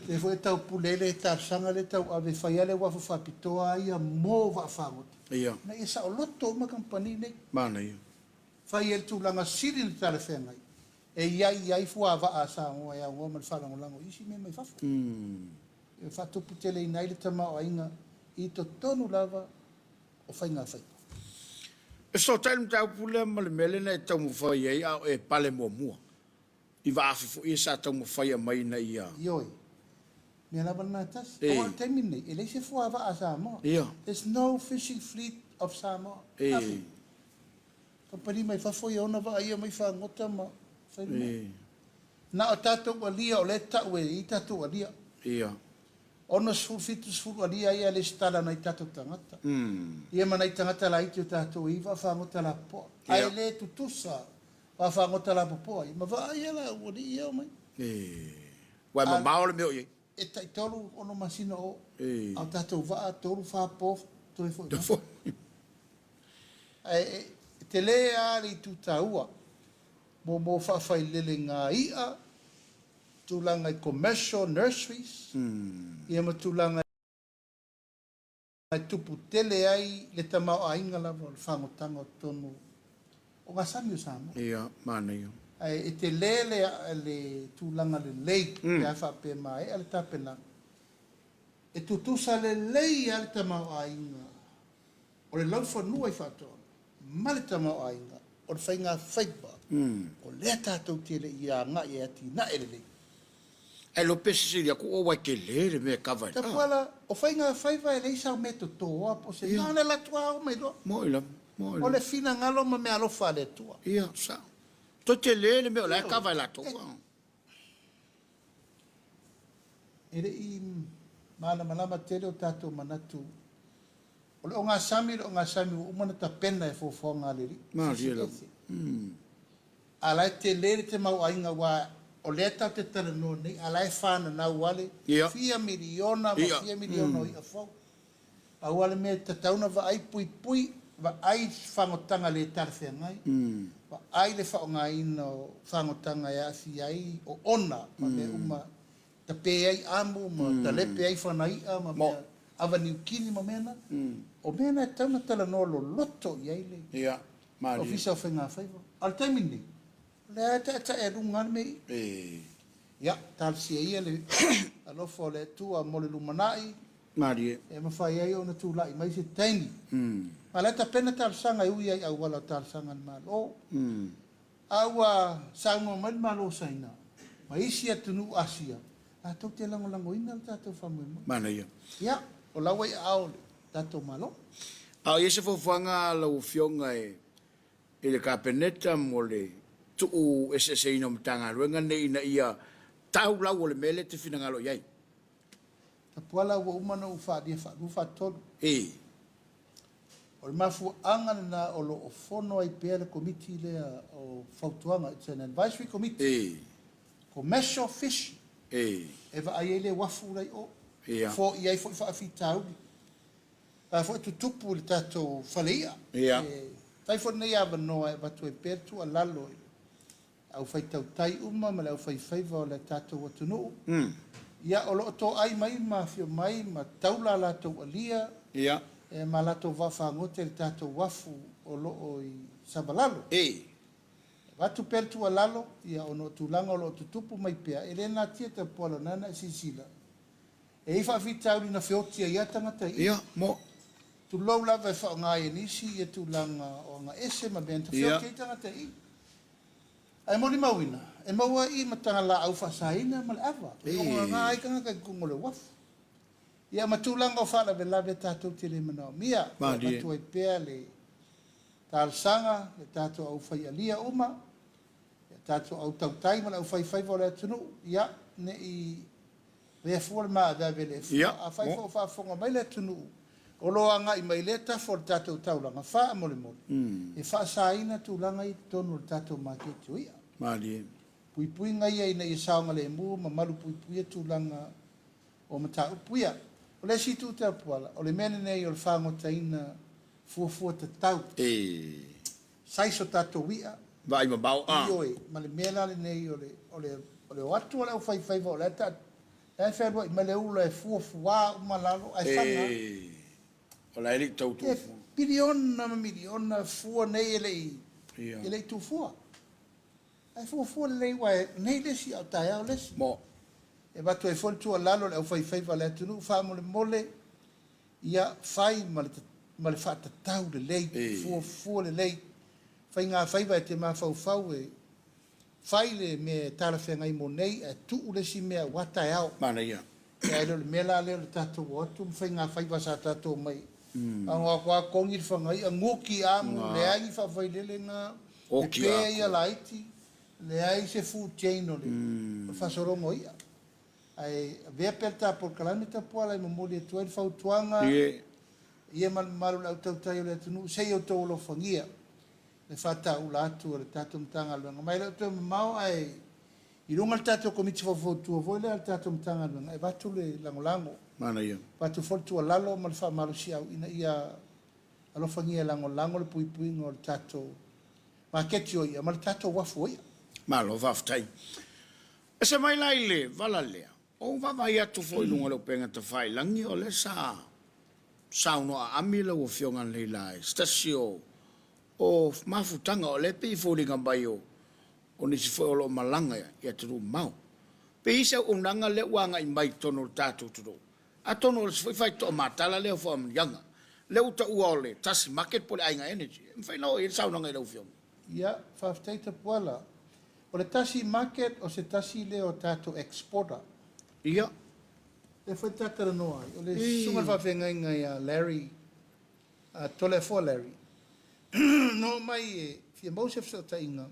Lea foi e tau pule ai le talosaga lea e tau ave e fai lava le uafu faapitoa a ia mo vaafagota. Ia. Ina ia saoloto uma kamupani nei. Manaia. Fai ai le tulaga sili ona talafeagai e i ai i ai fuavaa a Samoa e aunoa ma le faalagolago i isi mea mai fafo. E faatuputeleina ai le tamaoaiga. i totonu lava o faigafaiva. E fesootai le mataupu lea ma le mea lea na e taumafai ai a o e pale muamua i vaafi foi ia sa taumafai e aumai ina ia. Ioe. Mea lava lena e tasi. Aua o le taimi lenei, e leai se fuavaa a Samoa. There's no fishing fleet of Samoa. Nothing. Kamupani mai fafo ia ona vaa ia mai fagota ma fai le mea. Na o tatou alia o lea e tau e i tatou alia. 60, 70 alia ia e lesitala nai tatou tagata. Ia ma nai tagata laiti o tatou e i vaa fagota lapopoa. Ae le tutusa vaa fagota lapopoa ia ma vaa ia la ua alii ia omai. Ua e mamao le mea o i ai. E tai tolu ono masina o a o tatou vaa tolu fa po toe foi mai. Ae e tele lava le itu taua mo mo faafailelega i'a, tulaga i commercial nurseries, ia ma tulaga e tupu tele ai le tamaoaiga lava o le fagotaga o totonu o gasami o Samoa. Ia, manaia. Ae e tele le le tulaga lelei pe a faapea e maea le tapenaga, e tutusa lelei lava le tamaoaiga o le laufanua i faatoaga ma le tamaoaiga o le faigafaiva, o lea tatou te le i agai e atinae lelei. Ae iloa pe sisili atu oe aua e tele le mea e kava ai. Tapuala, o faigafaiva e leai sau mea e totoa po o se mea, na o le alu atu lava oo mai loa. Moni lava, moni lava. O le finagalo ma meaalofa a le Atua. Ia, sao. Toe tele le mea o la e kava e latou. E le i malamalama tele o tatou manatu O le ogasami, le ogasami ua uma ona tapena e fuafuaga a le Alii. Malie lava. A la e tele le tamaoaiga aua o lea tatou te talanoa nei, a la e fananau lava le fia miliona ma fia miliona o i'a fou. Pau lava le mea e tatau ona vaai, puipui, vaai fagotaga le talafeagai, vaai le faaaogaina o fagotaga e aafia ai oona ma mea uma tape ai amu ma talepe ai fanai'a ma mea ava niukini ma mea na. O mea na e tatau ona talanoa loloto i ai le Ofisa o Faigafaiva. A o le taimi lenei, o lea e taetaealuga lava le mea i i. Ia, talosia ia le alofa o le Atua mo le lumanai e mafai ai ona tulai mai se taimi. Ma o la e tapena talosaga e ui ai i auala o talosaga a le Malo. A ua saunoa mai le Malo o Saina ma isi atunuu Asia, latou te lagolagoina le tatou faamoemoe. Manaia. Ia, o la ua i aao o le tatou Malo. A o i ai se fuafuaga a lau Afioga i le Kapeneta mo le tuu eseeseina o Matagaluega nei ina ia tau lau o le mea lea e te finagalo i ai? Tapuala ua uma ona ou faaalia faalua faatolu. Ii. O le mafuaaga lena o lo o fono ai pea le Komiti lea o Fautuaga, it's an advisory committee, Ii. commercial fish, Ii. e vaai ai le uafu la i o, Ia. foia ai foi faafitauli la foi e tutupu i le tatou fale i'a. Ia. E fai foi lenei avanoa e avatu ai pea le tuualalo i le aufaitautai uma ma le aufaifaiva o le tatou atunuu, ia, o lo o toai mai ma afio mai ma taula a latou alia ma a latou vaafagota i le tatou uafu o lo o i Savalalo. E avatu pea le tuualalo, ia, ona o tulaga o lo o tutupu mai pea, e le natia Tapuala, o lena na e silasila, e i ai faafitauli na feoti ai lava tagata i i. Tulou lava e faaaoga ai e nisi ia tulaga o agaese ma mea na feoti ai tagata i i. Ae molimauina, e maua ai i ma taga laau faasaina ma le ava e ogaoga ai tagata i totonu o le uafu. Ia ma tulaga o faalavelave tatou te le manaomia, e avatu ai pea le talosaga i tatou aufaialia uma, ia tatou au tautai ma le aufaifaiva o le atunuu, ia, ne i Lea fua le maaveave i le fua. Afai foi o faafofoga mai le atunuu o lo o agai mai i lea tafa o le tatou taulaga, faamolemole, e faasaina tulaga ia i totonu o le tatou maketi o i'a. Malie. Puipuiga ia ina ia saogalemu ma malupuipuia tulaga o mataupu ia. O le isi itu tapuala, o le mea lenei o le fagotaina fuafua tatau. Size o tatou i'a. Vaai mamao a. Ioe, ma le mea la lenei o le, o le, o le o atu o le aufaifaiva o la e ta, la e fealuai mai le ula e fuafuā uma lalo ae faga. E, o la e le i tau E tuufua. piliona ma miliona fua nei e le i, Ia. e le i tuufua. Ae fuafua lelei aua e nei le isi a o taeao le isi. Mo. E avatu ai foi le tuualalo i le aufaifaiva a le atunuu, faamolemole. Ia fai ma le ma le faatatau lelei, fuafua lelei, faigafaiva e te mafaufau e fai le mea e talafeagai mo nei ae tuu le isi mea aua taeao. Manaia. Ae le o le mea la lea o le tatou o atu ma faigafaiva sa tatou omai ago atu a togi le fagai'a guti amu leai ni faafailele-ga pepe ia laiti leai se food chain o le faasologa o i'a. Ae avea pea le ta polokalame tapuala e momoli atu ai le fautuaga ia ma le mamalu o le au tautai o le atunuu se i outou alofagia le faataula atu a le tatou Matagaluega. Ma e le o toe mamao ae i luga le tatou Komiti Faufautua foi lea a le tatou Matagaluega e avatu le lagolago, Manaia. avatu foi le tuualalo ma le faamalosiau ina ia alofagia e lagolago le puipuiga o le tatou maketi o i'a ma le tatou uafu o i'a. Malo faafetai. Ese mai la i le vala lea, ou vaavaai atu foi i luga o le upega tafailagi, o lea sa saunoa aami lau Afioga nei la i se tasi o o mafutaga, o lea e pei e foliga mai o o nisi foi o lo o malaga i atunuu mamao. Pe i ai se auaunaga lea ua agai mai i totonu o le tatou atunuu, atonu o le isi foi faitoamatala lea o faamanuiaga, lea ua taua o le Tasi Market po o le Aiga Energy. E mafai ona oo i ai le saunoaga i lau Afioga? Ia, faafetai Tapuala. O le tasi market o se tasi lea o tatou exporter. Ia. Lea foi ta talanoa ai, o le susuga i le faafeagaiga ia Larry, Toleafoa Larry, na oo mai e fia maua se fesootaiga,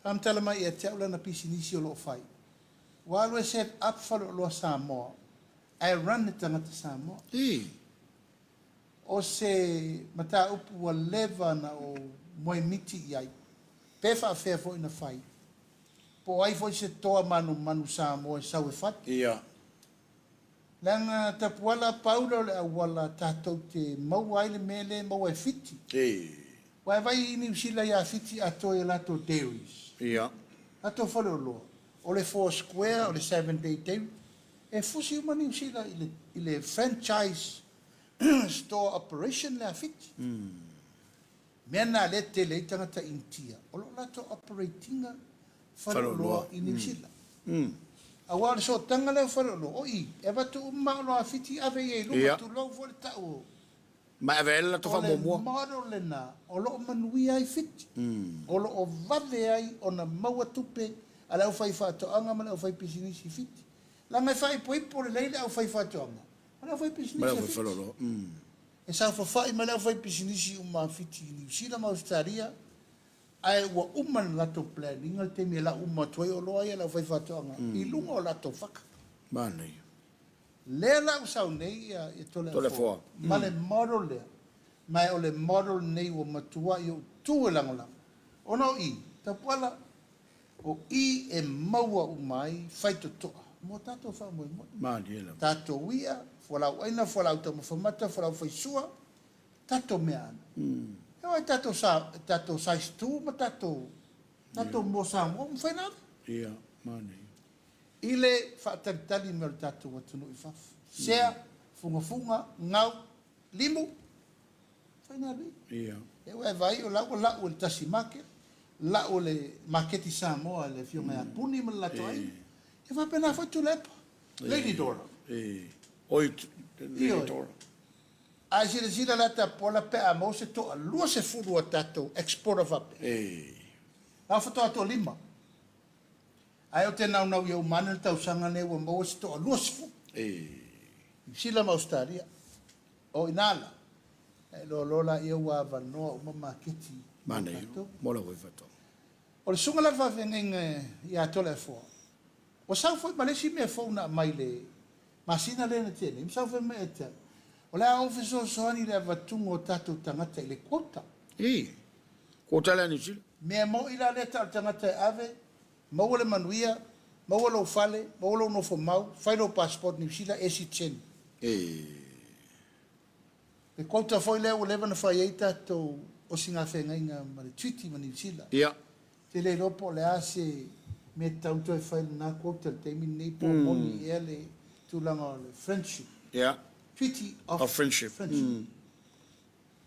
faamatala mai ia te au lana pisinisi o lo o fai. Ua alu e set up faleoloa Samoa, ae run e tagata Samoa. O se mataupu ua leva na ou moemiti i ai, pe faafea foi na fai, po o ai foi se toa manumanu Samoa e sau e fai. Ia. Leaga Tapuala pau lea o le auala tatou te maua ai le mea lea e maua e Fiti. Aua e vai i Niu Sila ia Fiti atoa i a latou dairies. Ia. Latou faleoloa, o le Four Square, o le Seven Day Dairy, e fusi uma Niu Sila i le, i le franchise store operation lea a Fiti. Mea na lea e tele ai tagata Initia, o lo o latou operate ina faleoloa i Niu Sila. Aua o le sootaga lea o faleoloa, o i, e avatu uma oloa a Fiti ave ia i luma, tulou foi le tau o. Ma e ave ai le latou faamuamua. O le model lena o lo o manuia ai Fiti, o lo o vave ai ona maua tupe a le aufaifaatoaga ma le aufaipisinisi i Fiti. Leaga e faaipoipo lelei le aufaifaatoaga ma le aufaipisinisi a Fiti. E saofafai mai le aufaipisinisi uma a Fiti i Niu Sila ma Ausetalia, ae ua uma le latou plan iga le taimi e lau uma atu ai oloa ia e le aufaifaatoaga i luga o latou faka. Manaia. Lea la ua sau nei ia Toleafoa ma le model lea, ma o le model lenei ua matuai ou tu e lagolago, ona o i, Tapuala, O i e maua uma ai faitotoa mo tatou faamoemoe. Malie lava. Tatou ia, fualaau aina, fualaau taumafa mata, fualaau faisua, tatou mea ano. E oo i tatou sa, tatou size tu ma tatou, tatou moa Samoa ua mafai ona ave. Ia, manaia. I le faatalitali mai o le tatou atunuu i fafo. Sea, fugafuga, gau, limu, Fainalu. Ia. E ua e vaai o la ua lau e le tasi market, lau e le maketi Samoa e le afioga ia Puni ma le latou aiga. E faapena foi Tuilaepa, Lady Dora. Oi, Lady Dora. A e silasila la Tapuala pe a maua se toa 20 a tatou exporter faapea. La faatoa toalima. Ae ou te naunau ia uma ane le tausaga lenei ua maua se toa 20. Niu Sila ma Ausetalia. O ina la, e loaloa laia ua avanoa uma maketi mo tatou. Mo le faatoaga. O le susuga la i le faafeagaiga ia Toleafoa, ua sau foi ma le isi mea fou na aumai i le masina lea na tea nei, ma sau fai mai ia te au, o le a ou fesoasoani i le avatuga o tatou tagata i le quota. I, quota lea a Niu Sila. Mea moni la lea tau o le tagata e ave, maua le manuia, maua lou fale, maua lou nofo mau, fai lou passport Niu Sila, e sitisen. Le quota foi lea ua leva ona fai ai tatou osigafeagaiga ma le Treaty ma Niu Sila. Ia. Te le iloa po o le a se mea tatau ona toe fai i lena quota i le taimi lenei po o moni ea le tulaga o le friendship. Ia. Treaty of, of friendship. Friendship.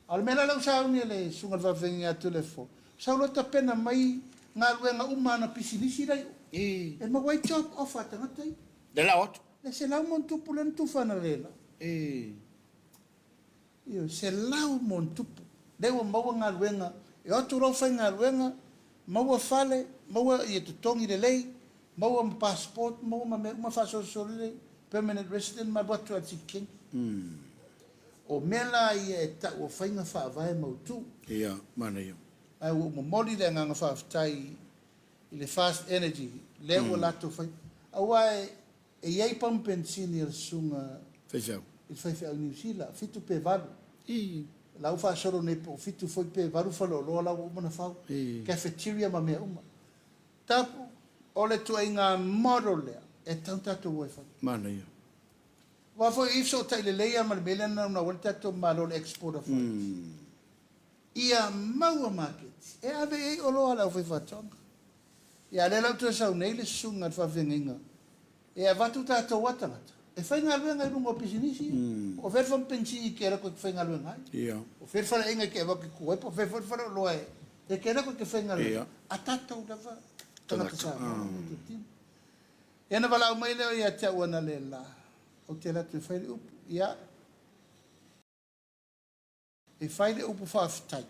A o le mea la lea ua sauni e le Susuga i le Faafeagaiga ia Tulefo, sau loa tapena mai galuega uma ana pisinisi la i o. E maua ai job offer a tagata ia. Le lao atu. Le 100+ lea na tufa analeila. E. Ioe, 100+. Lea ua maua galuega, e o atu loa faigaluega, maua fale, maua ia totogi lelei, maua ma passport, maua ma mea uma faasolosolo lelei, permanent resident ma alu atu lava i le silikeni. O mea la ia e tau o faiga faavae mautu. Ia, manaia. Ae ua ou momoli le agaga faafetai i le Fast Energy lea ua latou fai, aua e i ai pamu penisini a le susuga Faifeau. i le faifeau i Niu Sila, 7 pe 8. I. La ua faasolo nei po o 7 foi pe 8 faleoloa la ua uma ona fau, I. cafeteria ma mea uma. Tapu, o le tuaiga model lea e tatau ona tatou o e fai. Manaia. Aua foi e fesootai lelei lava ma le mea lea na naunau ai le tatou Malo i le export of forex. Ia maua maketi e ave i ai oloa a le aufaifaatoaga. Ia a lea la ua toe sau nei le susuga i le faafeagaiga e avatu tatou a tagata e faigaluega i luga o pisinisi ia. Po o fea le pamu penisini e kela koe e te faigaluega ai. Po o fea le faleaiga e te avatu i tua ai, po o fea foi le faleoloa e kela koe e te faigaluega. A tatou lava tagata Samoa ma meatotino. Ia ona valaau mai lea ia te au analeila, ou te alu atu e fai le upu. Ia, e fai le upu faafetai,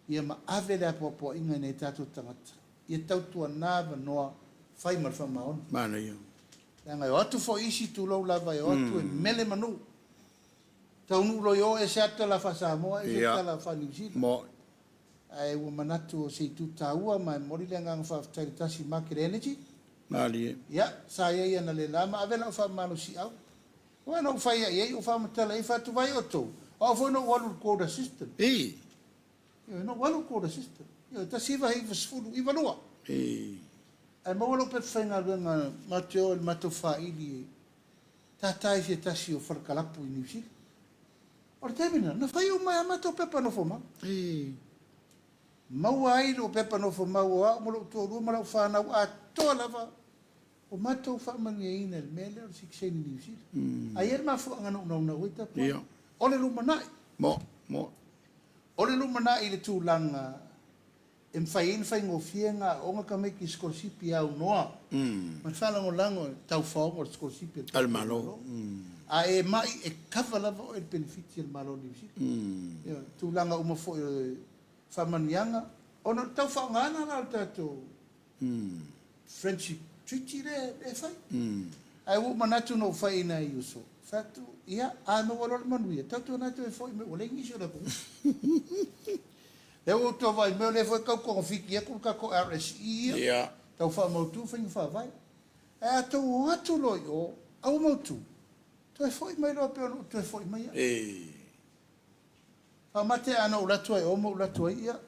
ia ma ave le apoapoaiga i nai tatou tagata, ia tautuana avanoa fai ma le faamaoni. Manaia. Leaga e o atu foi isi tulou lava e o atu e mele manu. Taunuu loa i o ese atu tala faa-Samoa ese tala faa-Niu Sila. Mo. Ae ua manatu o se itu taua ma e momoli le agaga faafetai i le tasi Market Energy. Malie. Ia, sa i ai analeila ma ave lau faamalosiau. Aua na ou fai ai ai, ou faamatala ai, faatuvai outou, o au foi na ou alu i le quota system. I. Ioe, na ou alu i le quota system. Ioe, 1992. I. Ae maua lou pepa faigaluega matou te o i le matou faili e tata i se tasi o falekalapu i Niu Sila. O le taimi lena, na fai uma ai a matou pepa nofomau. I. Maua ai lou pepa nofomau o au ma lou toalua ma lau fanau atoa lava. Ua matou faamanuiaina i le mea lea o le sitiseni Niu Sila. Ae i ai le mafuaaga na ou naunau ai tapuai. O le lumanai. Mo, mo. O le lumanai i le tulaga e mafai ai ona faigofie ona aooga tamaiti i sikolasipi e aunoa ma le faalagolago i le taufaoga o le sikolasipi a le Malo. A e mai, e kava lava oe i le penefiti a le Malo o Niu Sila. Ioe, tulaga uma foi o le faamanuiaga, ona o le tau faaaogaina la o le tatou Friendship Treaty lea e fai. Ae ua ou manatu na ou fai i nai uso, fai atu, ia, a maua loa le manuia, tautuana toe foi mai ua leai nisi o le atunuu. Lea ua ou toe vaai mai o lea foi e tau togafiti atu le tatou RSE ia, tau faamautu faiga faavae. Ae a tou o atu loa i o, a ua mautu, toe foi mai loa pei ona ou toe foi mai au. Faamate a na ou alu atu ai i o ma ou alu atu ai, ia,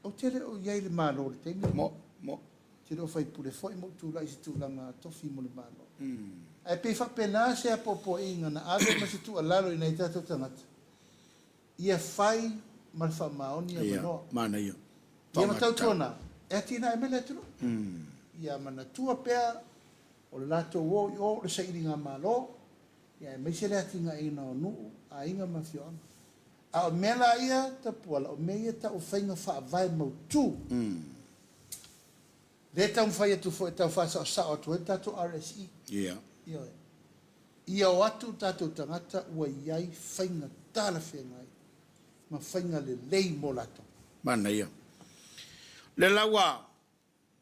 Ou te le o i ai i le Malo i le taimi lenei. Mo, mo. Ou te le o faipule foi ma ou tulai i se tulaga tofi mo le Malo. Ae pei faapena se apoapoaiga na ave ma se tuualalo i nai tatou tagata, ia fai ma le faamaoni avanoa. Ia, manaia. Ia ma tautuana, e atinae mai le atunuu. Ia manatua pea o le latou o i o o le sailigamalo, ia aemaise le atinaeina o nuu, aiga ma afioaga. A o mea la ia, Tapuala, o mea ia e tau o faiga faavae mautu. Lea e taumafai atu foi e tau faasaosao atu ai le tatou RSE. Ia. Ioe. Ia o atu tatou tagata ua i ai faiga talafeagai ma faiga lelei mo latou. Manaia. Lea la ua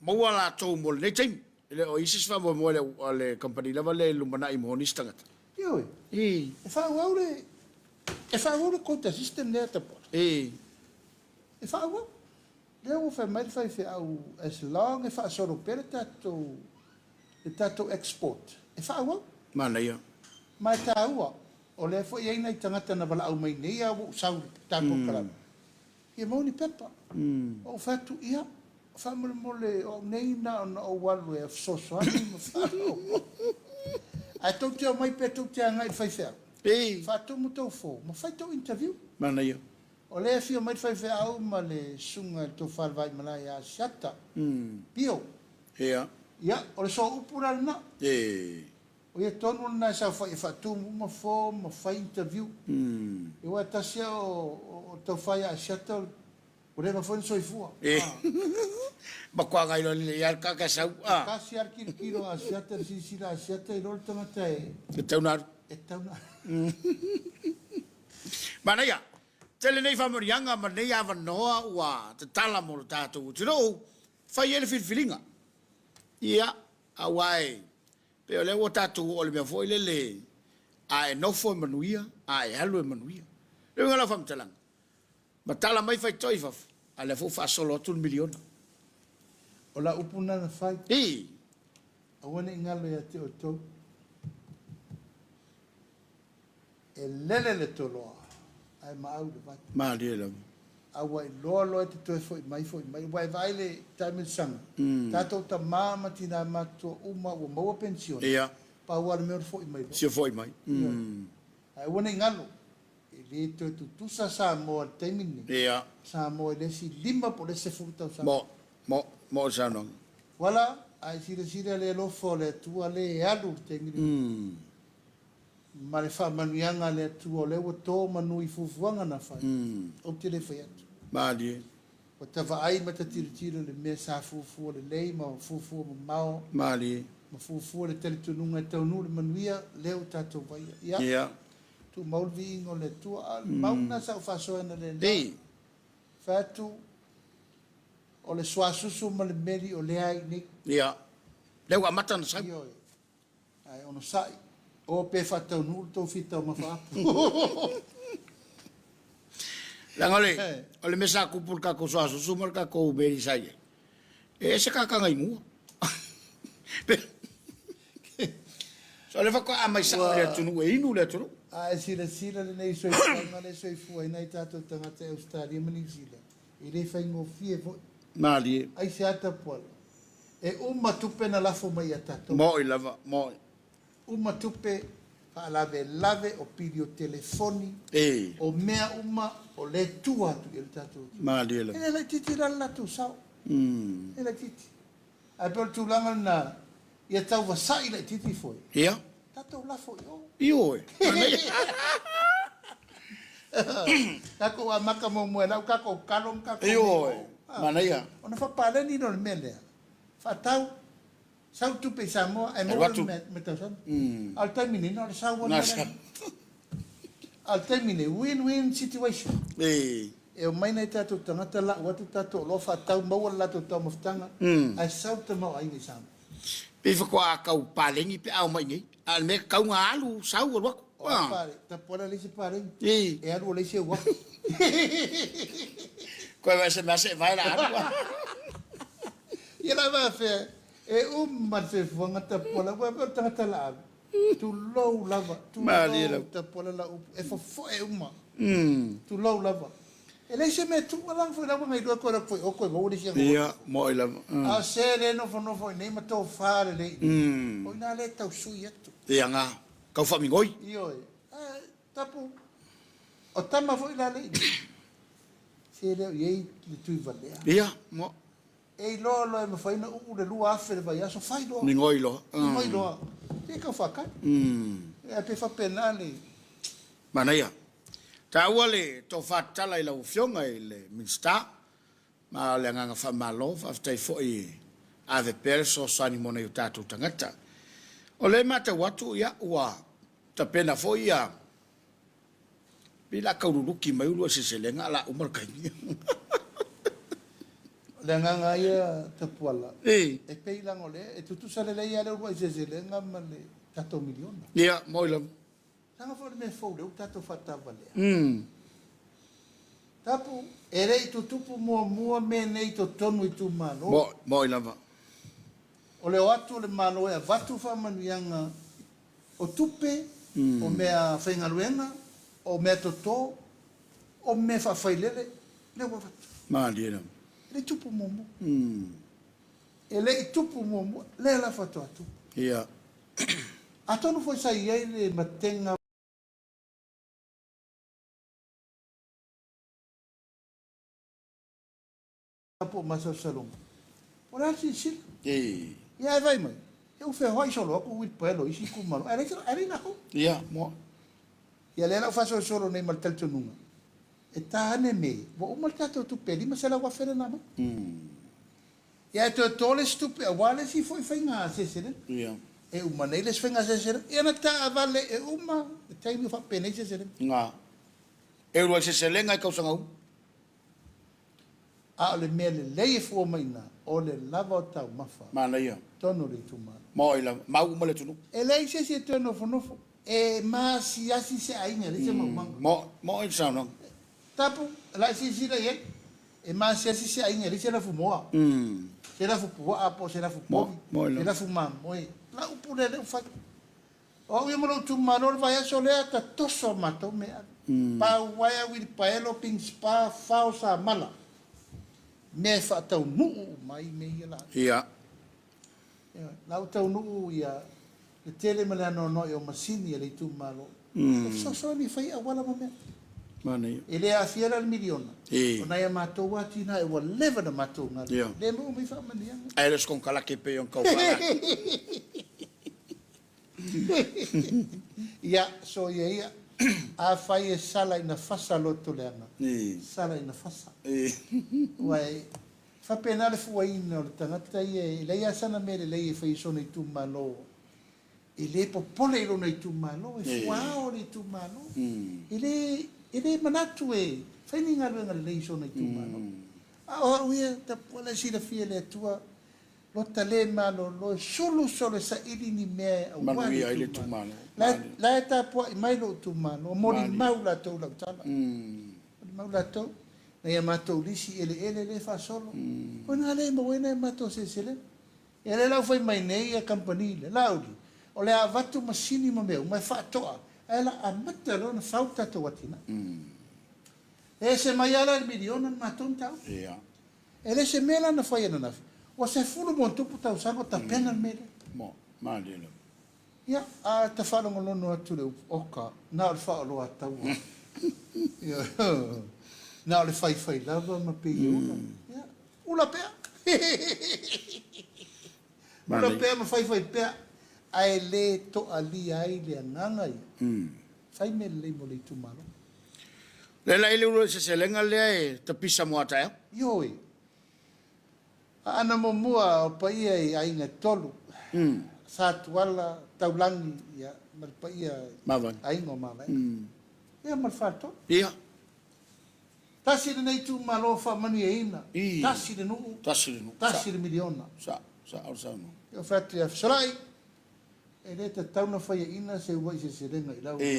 maua latou mo lenei taimi. E le o i ai se isi faamoemoe a le kamupani lava lea i le lumanai mo nisi tagata. Ioe. I. E faaauau le, e faaauau le quota system lea Tapuala. I. E faaauau. Lea ua fai mai le faifeau as long e faasolo pea le tatou, le tatou export, e faaauau. Manaia. Ma e taua, o lea foi e i ai nai tagata na valaau mai nei a ua ou sau i le tatou kalama. Fia maua ni pepa. Ou fai atu, ia, faamolemole o au nei na ona ou alu e fesoasoani ma faalogologo. Ae tou te omai pe tou te agai i le faifeau, faatumu tou form ma fai tou interview. Manaia. O lea e afio mai le faifeau ma le susuga i le Tofa i le Vaimalae ia Asiata, Pio. Ia. Ia, o le sooupu la lena. E. O ia tonu lena e saofai e faatumu uma form ma fai interview. Aua e tasi lava o taufa ia Asiata ua leva foi ona soifua. Matua agai loa lelei lava le tagata e sau. E tasi lava le tilotilo a Asiata, le silasila a Asiata iloa le tagata e. E tatau ona alu. E tatau na. Manaia, tele nei faamanuiaga ma nei avanoa ua tatala mo lo tatou atunuu, fai ai le filifiliga. Ia, aua e pei o lea ua tatou oo i le mea foi lele, a e nofo e manuia, a e alu e manuia. Le uiga o lau faamatalaga, matala mai faitotoa i fafo, a o lea foi ua faasolo atu le miliona. O lau upu lena na fai. Ii. Aua ne i galo ia te outou. E lele le toloa, ae maau le vai. Malie lava. A ua iloa loa e te toe foi mai, foi mai. Ua e vaai le taamilosaga, tatou tama ma tina matutua uma ua maua penisione, pau lava le mea o le foi mai loa. Sia foi mai. Ae aua ne i galo, e le toe tutusa Samoa i le taimi lenei, Samoa i le isi 5 po o le isi 10 tausaga. Mo, mo, mo le saunoaga. Voilà, a e silasila i le alofa o le Atua lea e alu i le taimi lenei. Ma le faamanuiaga a le Atua o lea ua to manu i fuafuaga na fai, ou te le fai atu. Malie. Ua ta vaai ma ta tilotilo i le mea sa fuafua lelei ma fuafua mamao. Malie. Ma fuafua le talitonuga e taunuu le manuia, lea ua tatou vaia. Ia. Ia. Tumau le viiga o le Atua. A o le mau lena sa ou faasoaina le la. Fai atu, o le suasusu ma le meli o lea ai nei. Ia. Lea ua amata ona sau. Ioe. Ae onosai, o pe faataunuu le tou fia taumafa apu. Leaga o le, o le mea sa tupu i le tatou suasusu ma le tatou meli sa i ai, e ese kakaga i mua. So o lea faatoa aumai sao i le atunuu e inu le atunuu. A e silasila lenei soifuaga lea e soifua ai nai tatou tagata i Ausetalia ma Niu Sila, e le faigofie foi. Malie. Aisea Tapuala? E uma tupe na lafo mai ia tatou. Moi lava, moi. Uma tupe faalavelave, o pili o telefoni, o mea uma o lea e tua atu i ai le tatou atunuu. Malie lava. E le laitiiti la le latou sao. E laitiiti. Ae pei o le tulaga lena, ia tau vasai laitiiti foi. Ia. Tatou lafo i o. Ioe. Tatou amata muamua e lau tatou kalo ma tatou mea. Ioe. Manaia. Ona faapaleni lea o le mea lea. Faatau, sau tupe i Samoa ae maua le meatausaga. A o le taimi nei, na o le sau lava le mea lea. A o le taimi nei, win-win situation. E omai nai tatou tagata lau atu tatou oloa faatau maua le latou taumafataga ae sau le tamaoaiga i Samoa. Pei faatoa tau paleni pe a omai nei. A o le mea e tatau ona alu, sau alu atu. O a paleni? Tapuala leai se paleni. E alu o leai se uafu. Koe vae se mea se vae la alu. Ia la faafea, e uma le soifuaga Tapuala, ua pei o le tagata la alu. Tulou lava, tulou Tapuala lau upu, e fofoe uma. Tulou lava. E leai se mea e tuu ala foi la ua iloa koe alu atu foi o koe maua le isi aga. Ia, moi lava. A o se le nofonofo i nei ma tofa lelei i nei, o ina lea e tau sui atu. Ia nga, tau faamigoi. Ioe. Ae, tapu, o tama foi la le i nei, se le o i ai le tuivalea. Ia, mo. E iloa loa e mafai ona uu le 2000 le vaiaso, fai loa. Migoi loa. Migoi loa. Se tau faatali. Ae pei faapena le. Manaia. Taua le tofa tatala i lau Afioga i le Minisita, ma o le agaga faamalo, faafetai foi e ave pea le fesoasoani mo nai o tatou tagata. O lea e matau atu, ia, ua tapena foi ia, pei o le a tau luluki mai uluai seleselega a o le a uma le taimi. O le agaga lava ia Tapuala, e pei leaga o lea e tutusa lelei lava le uluai seleselega ma le tatou miliona. Ia, moi lava. Leaga foi o le mea fou lea ua tatou faatavalea. Tapu, e le i tutupu muamua mea nei i totonu o itumalo. Moi, moi lava. O le o atu o le Malo e avatu faamanuiaga o tupe, o mea faigaluega, o mea toto, o mea faafailele, lea ua avatu. Malie lava. E le i tupu muamua. E le i tupu muamua, lea la faatoa tupu. Ia. Atonu foi sa i ai le matega po o masalosaloga, po o le a le silasila. Ia ae vaai mai, e ua feoai solo atu uilipaelo i isi itumalo, ae leai ae leai latou. Ia, moa. Ia lea la ua faasolosolo nei ma le talitonuga, e ta ane me, ua uma le tatou tupe e $500,000 lea na aumai. Ia ae toe to le isi tupe aua le isi foi faiga seleselega. Ia. E uma nei le isi faiga seleselega. Ia na taavale e uma le taimi o faapenei seleselega. Nga. E uluai seleselega i tausaga uma. A o le mea lelei e fua mai i ina, o le lava o taumafa. Manaia. Totonu o le itumalo. Maoi lava. Mau uma le atunuu. E leai se isi e toe nofonofo. E maasiasi se aiga e leai se maumaga. Maoi le saunoaga. Tapu, o le a e silasila i ai, e maasiasi se aiga e leai se lafumoa, se lafupuaa po o se lafupovi, se lafumamoe. O lau upu lea lea ua fai. O au ia ma lou itumalo o le vaiaso lea ta toso a matou mea e ave. Pau uaea, uilipaelo, pigispa, fao, samala. Mea e faataunuu uma ai mea ia la. Ia. Ioe, la ua taunuu ia le tele ma le anoanoai o masini a le itumalo e fesoasoani e fai auala ma mea. Manaia. E le aafia la le miliona, o nai a matou atinae ua leva ona matou galulue, lea maua mai faamanuiaga. Ae le o se konekarate pei ona tau faalaki. Ia, soia ia, afai e sala ina fasa loto leaga, sala ina fasa. Ua e faapena le fuaina o le tagata ia e leai lava sana mea lelei e fai i sona itumalo. E le popole i lona itumalo, e fuao le itumalo. E le, e le manatu e fai ni galuega lelei i sona itumalo. A o au ia, tapuala e silafia e le Atua Lota le malolo e sulu solo e saili ni mea e aua le itumalo. La e tapuai mai lou itumalo, molimau latou i lau tala. Molimau latou, nai a matou lisi eleele lea e faasolo. O ina lea e maua ai nai a matou seleselega. Ia lea la ua fai mai nei ia kamupani lea, Laauli, o le a avatu masini ma mea uma e faatoa, ae o le a amata loa ona fau le tatou atinae. E ese mai lava la i le miliona le matou mataupu. E le se mea la na fai ananafi, ua 10+ tausaga o tapena le mea lea. Mo, malie lava. Ia, a ta faalogolono atu i le upu oka, na o le faaoloataua. Ia, na o le faifai lava ma pei e ula. Ia, ula pea. Ula pea ma faifai pea, ae le toalia ai le agaga ia. Fai mea lelei mo le itumalo. Lea la i le uluai seleselega lea e tapisa mo a taeao. Ioe. Aana muamua o paia i aiga e tolu, Satuala, Taulagi ia ma le paia i aiga o Mavaega. Ia ma le Faletolu. Ia. Tasi lenei itumalo faamanuiaina, tasi le nuu, tasi le miliona. Sa, sa, o le saunoaga. Ia fai atu ia Fesolai, E le tatau na faiaina se uluai seleselega i lau uluai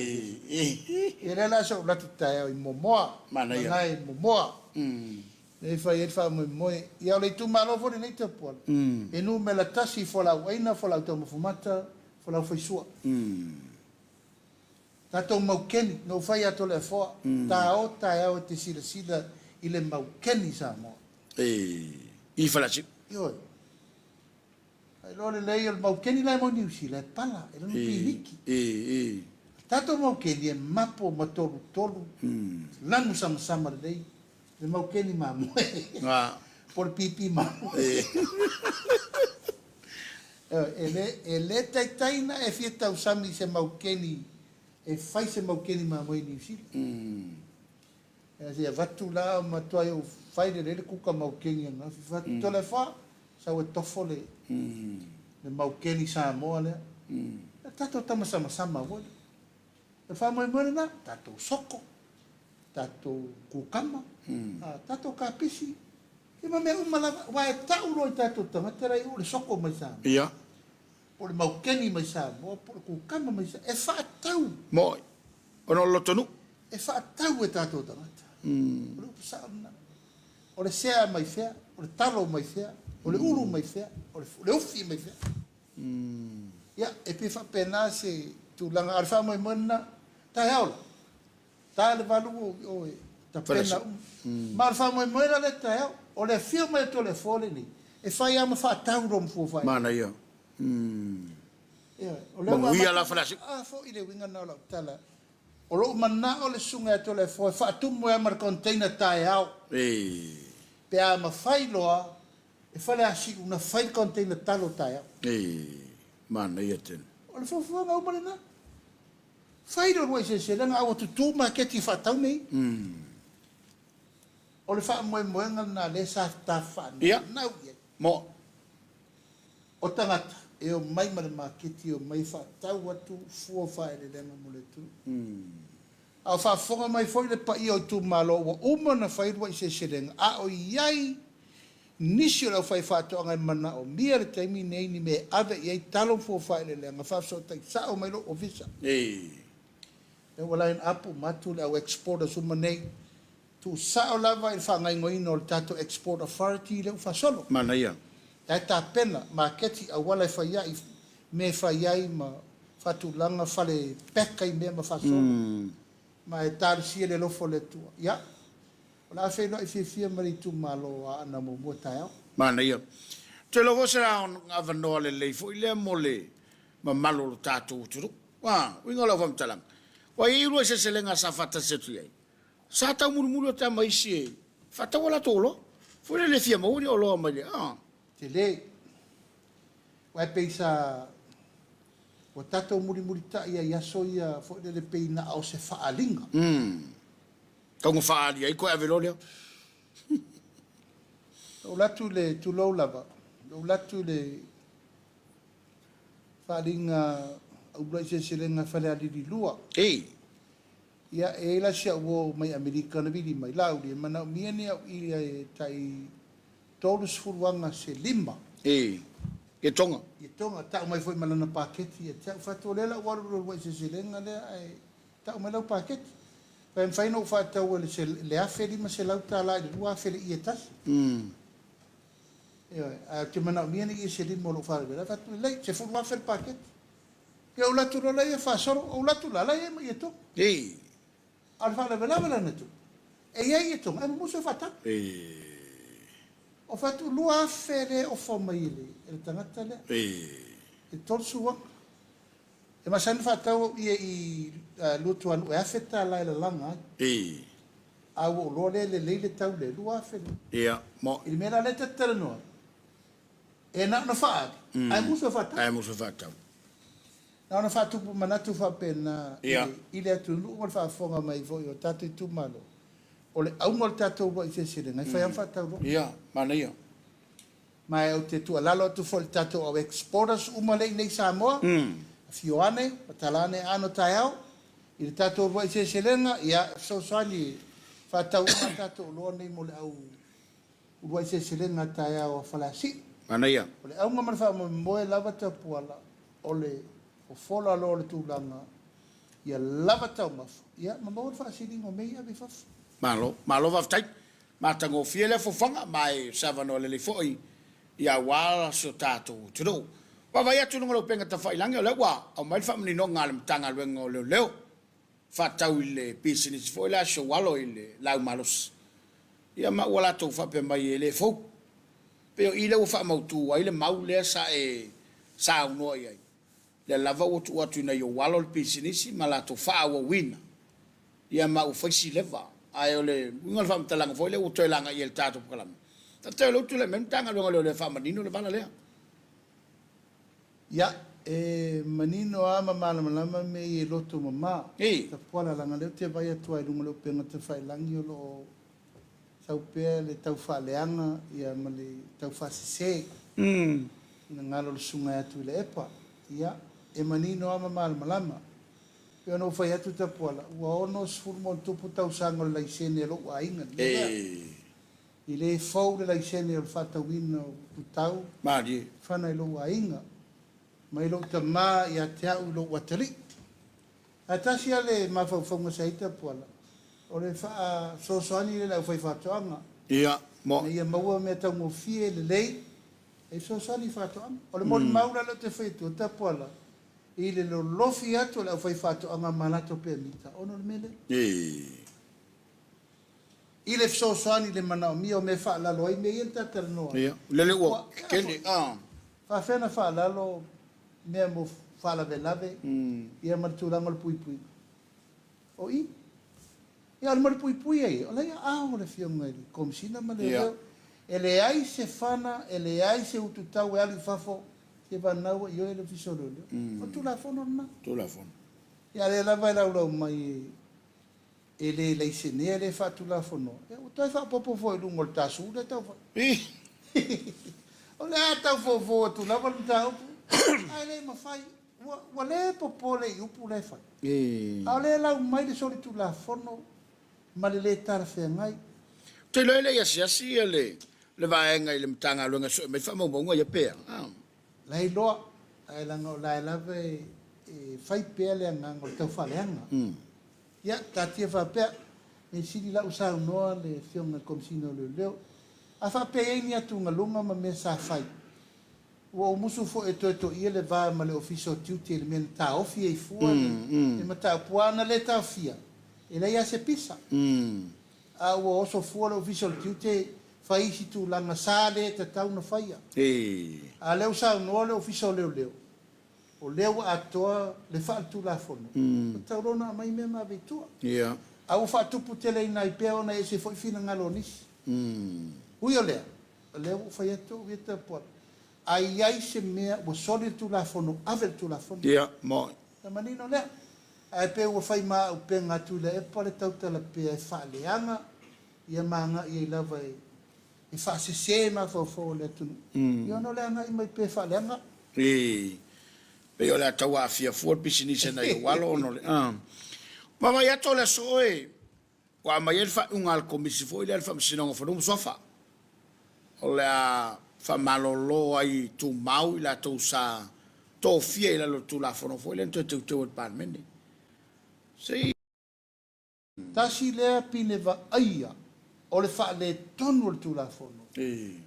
seleselega. Ia lea la sa ou latu taeao i Moamoa, lena i Moamoa. Lea e fai ai le faamoemoe. Ia o le itumalo foi lenei Tapuala, e numera tasi i fualaau aina, fualaau taumafa mata, fualaau faisua. Tatou maukeni, na ou fai atu o le afoa, ta o taeao e te silasila i le maukeni i Samoa. I Faleasiu. Ioe. Tailoa lelei o le maukeni la e mau Niu Sila e pala, e lanu piniki. O tatou maukeni e mapo ma tolutolu, lanu samasama lelei, le maukeni mamoe, po o le pipi mamoe. E le taitai na e fia tausami i se maukeni, e fai se maukeni mamoe i Niu Sila. Ia se i avatu la ma matuai ou fai lelei le kuka maukeni ananafi. Fai atu, Toleafoa, sau e tofo le, le maukeni Samoa lea. Ia tatou tama samasama foi lea. O le faamoemoe lena, tatou soko, tatou kukama, tatou kapisi, ia ma mea uma lava. Aua e tau loa i tatou tagata la i o le soko mai Samoa. Ia. Po o le maukeni mai Samoa, po o le kukama mai Samoa, e faatau. Moe. Ona o le lotonuu. E faatau e tatou tagata. O le upu sao lena. O le sea mai fea, o le talo mai fea, o le ulu mai fea, o le ufi mai fea. Ia, e pei faapena se tulaga, a o le faamoemoe lena, taeao la, ta le valu ua i o e tapena uma. Ma o le faamoemoe la lea taeao, o le afio mai o Toleafoa lenei, e fai lava ma faatau lou mafua faaiu. Manaia. Ioe, o lea ua Manuia la Faleasiu. A foi le uiga lena o lau tala. O lou manao le susuga ia Toleafoa e faatumu ai ma le container taeao. Pe a mafai loa e Faleasiu ona fai le container talo taeao. Manaia tele. O le fuafuaga uma lena. Fai le uluai seleselega a ua tutu maketi e faatau nei. O le faamoemoega lena lea sa ta faanau i ai. Mo. O tagata. E omai ma le maketi e omai e faatau atu fua o faaeleeleaga mo le atunuu. A o faafofoga mai foi le paia o itumalo ua uma ona fai uluai seleselega a o i ai nisi o le aufaifaatoaga e manaomia i le taimi nei ni mea e ave i ai talo ma fua o faaeleeleaga, faafesootai sao mai lou ofisa. Lea ua line up uma atu le au exporters uma nei. Tuusao lava i le faagaoioiina o le tatou Export Authority lea ua faasolo. Manaia. La e tapena maketi auala e fai ai, mea e fai ai ma faatulaga fale e pack ai mea ma faasolo. Ma e talosia i le alofa o le Atua. Ia, o le a feiloai fiafia ma le itumalo o Aana muamua taeao. Manaia. Ou te iloa foi o se avanoa lelei foi lea mo le mamalu o lo tatou atunuu. A, uiga o lau faamatalaga, ua i ai uluai seleselega sa faatasi atu i ai. Sa taumulimuli atu lava ma isi e faatau a latou oloa. Foi lele e fia maua ni oloa mai le, a. Tele. Aua e pei sa, ua tatou mulimulitai ai i aso ia foi lele pei na o se faaaliga. Umm. Tau na faaali ai koe ave loa lea. Na ou alu atu i le, tulou lava, na ou alu atu i le faaaliga uluai seleselega Falealili 2. Ei. Ia, e i ai la si au uo mai Amerika na vili mai, Laauli, e manaomia ni au ʻili e tai 30 aga se lima. I Tonga. I Tonga, tau mai foi ma lana paketi ia te au. Fai atu, o lea la ua alu i le uluai seleselega lea ae tau mai lau paketi. Fai, e mafai ona ou faataua i le $1,500 i le $2,000 le ie tasi. Ioe, ae ou te manaomia ni ie se lima o lou faalavelave. Fai atu, lelei, $10,000 le paketi. Ia ou alu atu loa laia faasolo, ou alu atu la, la e i ai ma ie Tonga. Ei. A o le faalavelave la na tupu, e i ai ie Tonga, ae mumusu e faatau. Ei. O fai atu, 2000 lea e ofa mai e le, e le tagata lea. Ei. E 30 aga. E masani ona faatau au ie i Luatuanuu e $1000 e lalaga ai. Ei. A ua ou iloa lea e lelei le tau lea, 2000 lea. Ia, mo. I le mea la lea ta te talanoa ai, E na ona faaali, ae musu e faatau. Ae musu e faatau. Na ona faatupu manatu faapena i le atunuu ma le faafofoga mai foi o tatou itumalo, o le auga o le tatou uluai seleselega, e fai lava ma faatau loa. Ia, manaia. Ma ou te tuualalo atu foi i le tatou au exporters uma lea i inei i Samoa, afio ane, matala ane aano taeao, i le tatou uluai seleselega, ia, e fesoasoani e faatau uma a tatou oloa nei mo le au Uluai Seleselega Taeao a Faleasiu. Manaia. O le auga ma le faamoemoe lava Tapuala o le fofola loa o le tulaga ia lava taumafa ia ma maua le faasiliga o mea ia ave i fafo. Malo. Malo faafetai. Matagofie lea fofoga ma e se avanoa lelei foi ia aua si o tatou atunuu. Vaavaai atu i luga o le upega tafailagi o lea ua aumai le faamaninoga a le Matagaluega o Leoleo faatatau i le pisinisi foi lea a si ou alo i le laau malosi. Ia ma ua latou faapea mai e le fou. Pei o i lea ua faamautu ai le mau lea sa e saunoa i ai, lea lava ua tuu atu i nai ou alo le pisinisi ma latou faaauauina, ia ma ua fai si leva. Ae o le uiga o le faamatalaga foi lea ua toe lagaia i le tatou polokalame, faafetai o lea ua tulai mai le Matagaluega o Leoleo e faamanino le vala lea. Ia, e manino lava ma malamalama mea ia i loto mama. Tapuala, leaga o lea ou te vaai atu lava i luga o le upega tafailagi o lo o sau pea le tau faaleaga ia ma le tau faasese finagalo o le Susuga ia Tuilaepa. Ia, e manino lava ma malamalama. E pei ona ou fai atu Tapuala, ua 60+ tausaga o le laisene a lou aiga i le mea lea. E le fou le laisene o le faatauina o putau Malie. fana i lou aiga, mai lou tama ia te au i lou atalii. Ae tasi lava le mafaufauga sa i ai Tapuala, o le faasoasoani lea i le aufaifaatoaga, Ia, mo. ina ia maua mea taugofie lelei e fesoasoani i faatoaga. O le molimau la lea ou te fai atua, Tapuala, i le lolofi atu o le aufaifaatoaga ma latou pemita ona o le mea lea. Ee. I le fesoasoani i le manaomia o mea e faalalo ai mea ia na ta talanoa ai. Ia, lele ua kele, a. Faafefea ona faalalo mea mo faalavelave, ia ma le tulaga o le puipuiga? O i. Ia, o le malupuipuia ia, o la e aao le Afioga i le Komesina ma Leoleo. E leai se fana, e leai se ututau e alu i fafo, se vanau e ioe le Ofisa o Leoleo. O le Tulafono lena. Tulafono. Ia, a o lea lava e laulau mai e E le laisenea, e le faatulafonoa. Ia ua toe faaopoopo foi i luga o le tasu lea tau fai. O le a tau foufou atu lava le mataupu. Ae le mafai, ua, ua le popole i upu la e fai. A o lea e lau mai le solitulafono ma le le talafeagai. Ou te iloa e le i asiasi ia le, le vaega i le Matagaluega e sue mai faamaumauga ia pe a? La e iloa, ae leaga o la e lava e, e fai pea le agaga o le taufaaleaga. Ia, taatia faapea, mea sili la ua saunoa le Afioga i le Komesina o Leoleo. A faapea e i ai ni atugaluga ma mea sa fai, Ua ou musu foi e toe toia le va ma le Ofisa o Tiute i le mea na taofi ai fua le mataupu. A na le taofia, e leai lava se pisa. A ua oso fua le Ofisa o le Tiute fai isi tulaga sa le tatau na faia. A o lea ua saunoa le Ofisa o Leoleo, o lea ua atoa le faaletulafono, ua tatau loa ona aumai mea ma ave i tua. A ua faatuputeleina ai pea ona e ese foi finagalo o nisi. Ui o lea, O lea ua ou fai atu au ia Tapuala, a i ai se mea ua soli le Tulafono, ave le Tulafono. Ia, moni. Ua manino lea. Ae pei ua fai ma auupega a Tuilaepa le tautala pea e faaleaga ia ma agai ai lava e faasese mafaufau o le atunuu. Ia ona o le agai mai pea e faaleaga. Ii. Pei o le a tau aafia fua le pisinisi a nai ou alo ona o le. Vaavaai atu o le aso e Ua aumai ai le faaiuga a le Komisi foi lea a le Faamasinoga o Fanua ma Suafa, o le a faamalolo ai tumau i latou sa tofia i lalo o le Tulafono foi lea na toe teuteu e le Palemene. Se i. Tasi lea pine vaaia o le faaletonu o le Tulafono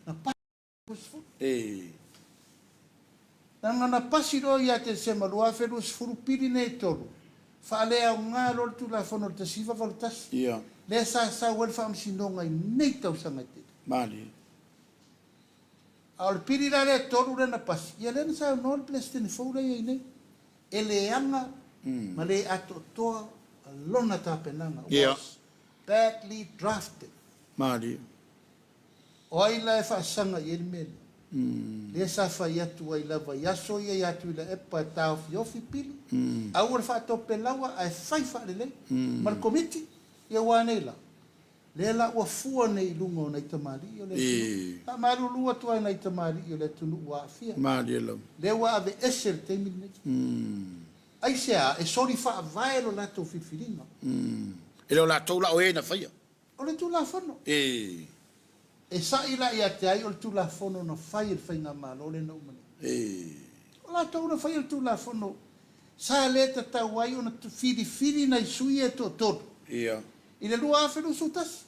na 20. Leaga na pasi loa ia Tesema 2020 pili nei e tolu, faaleaoga loa le Tulafono o le 1981, lea sa sau ai le Faamasinoga i nei tausaga e tele. Malie. A o le pili la lea e tolu lea na pasi, ia lea na saunoa le Peresetene fou lea e i ai nei, e leaga ma le atoatoa lona tapenaga, was badly drafted. Malie. O ai la e faasaga i ai le mea lea? Lea sa fai atu ai lava i aso ia ia Tuilaepa e taofiofi pili, aua le faatopelaua ae fai faalelei ma le Komiti, ia ua anei la? Lea la ua fua nei i luga o nai tamalii o le atunuu. Faamalulu atu ai nai tamalii o le atunuu ua aafia. Lea ua aveese i le taimi lenei. Aisea? E soli faavae lo latou filifiliga. E le o latou la o e na faia. O le Tulafono. E. E sa'i la ia te ai o le Tulafono na fai e le Faigamalo lea na uma nei. E. O latou na faia le Tulafono sa le tatau ai ona filifili nai sui ia e toatolu. Ia. I le 2021.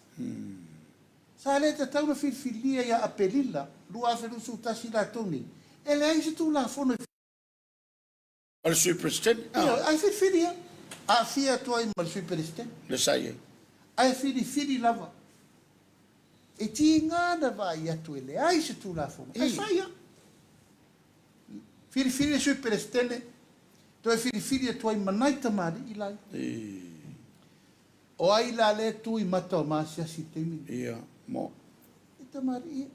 Sa le tatau ona filifilia ia Aperila 2021 latou nei, e leai se Tulafono e. O le Sui Peresetene? Ioe, ae filifili ia. Aafia atu ai ma le Sui Peresetene. Lea sa i ai. Ae filifili lava. E tiga na vaai atu e leai se Tulafono, ae fai ia. Filifili le Sui Peresetene, toe filifili atu ai ma nai tamalii la ia. O ai la lea e tu i mata o maasiasi i le taimi lenei? Ia, mo. E tamalii ia.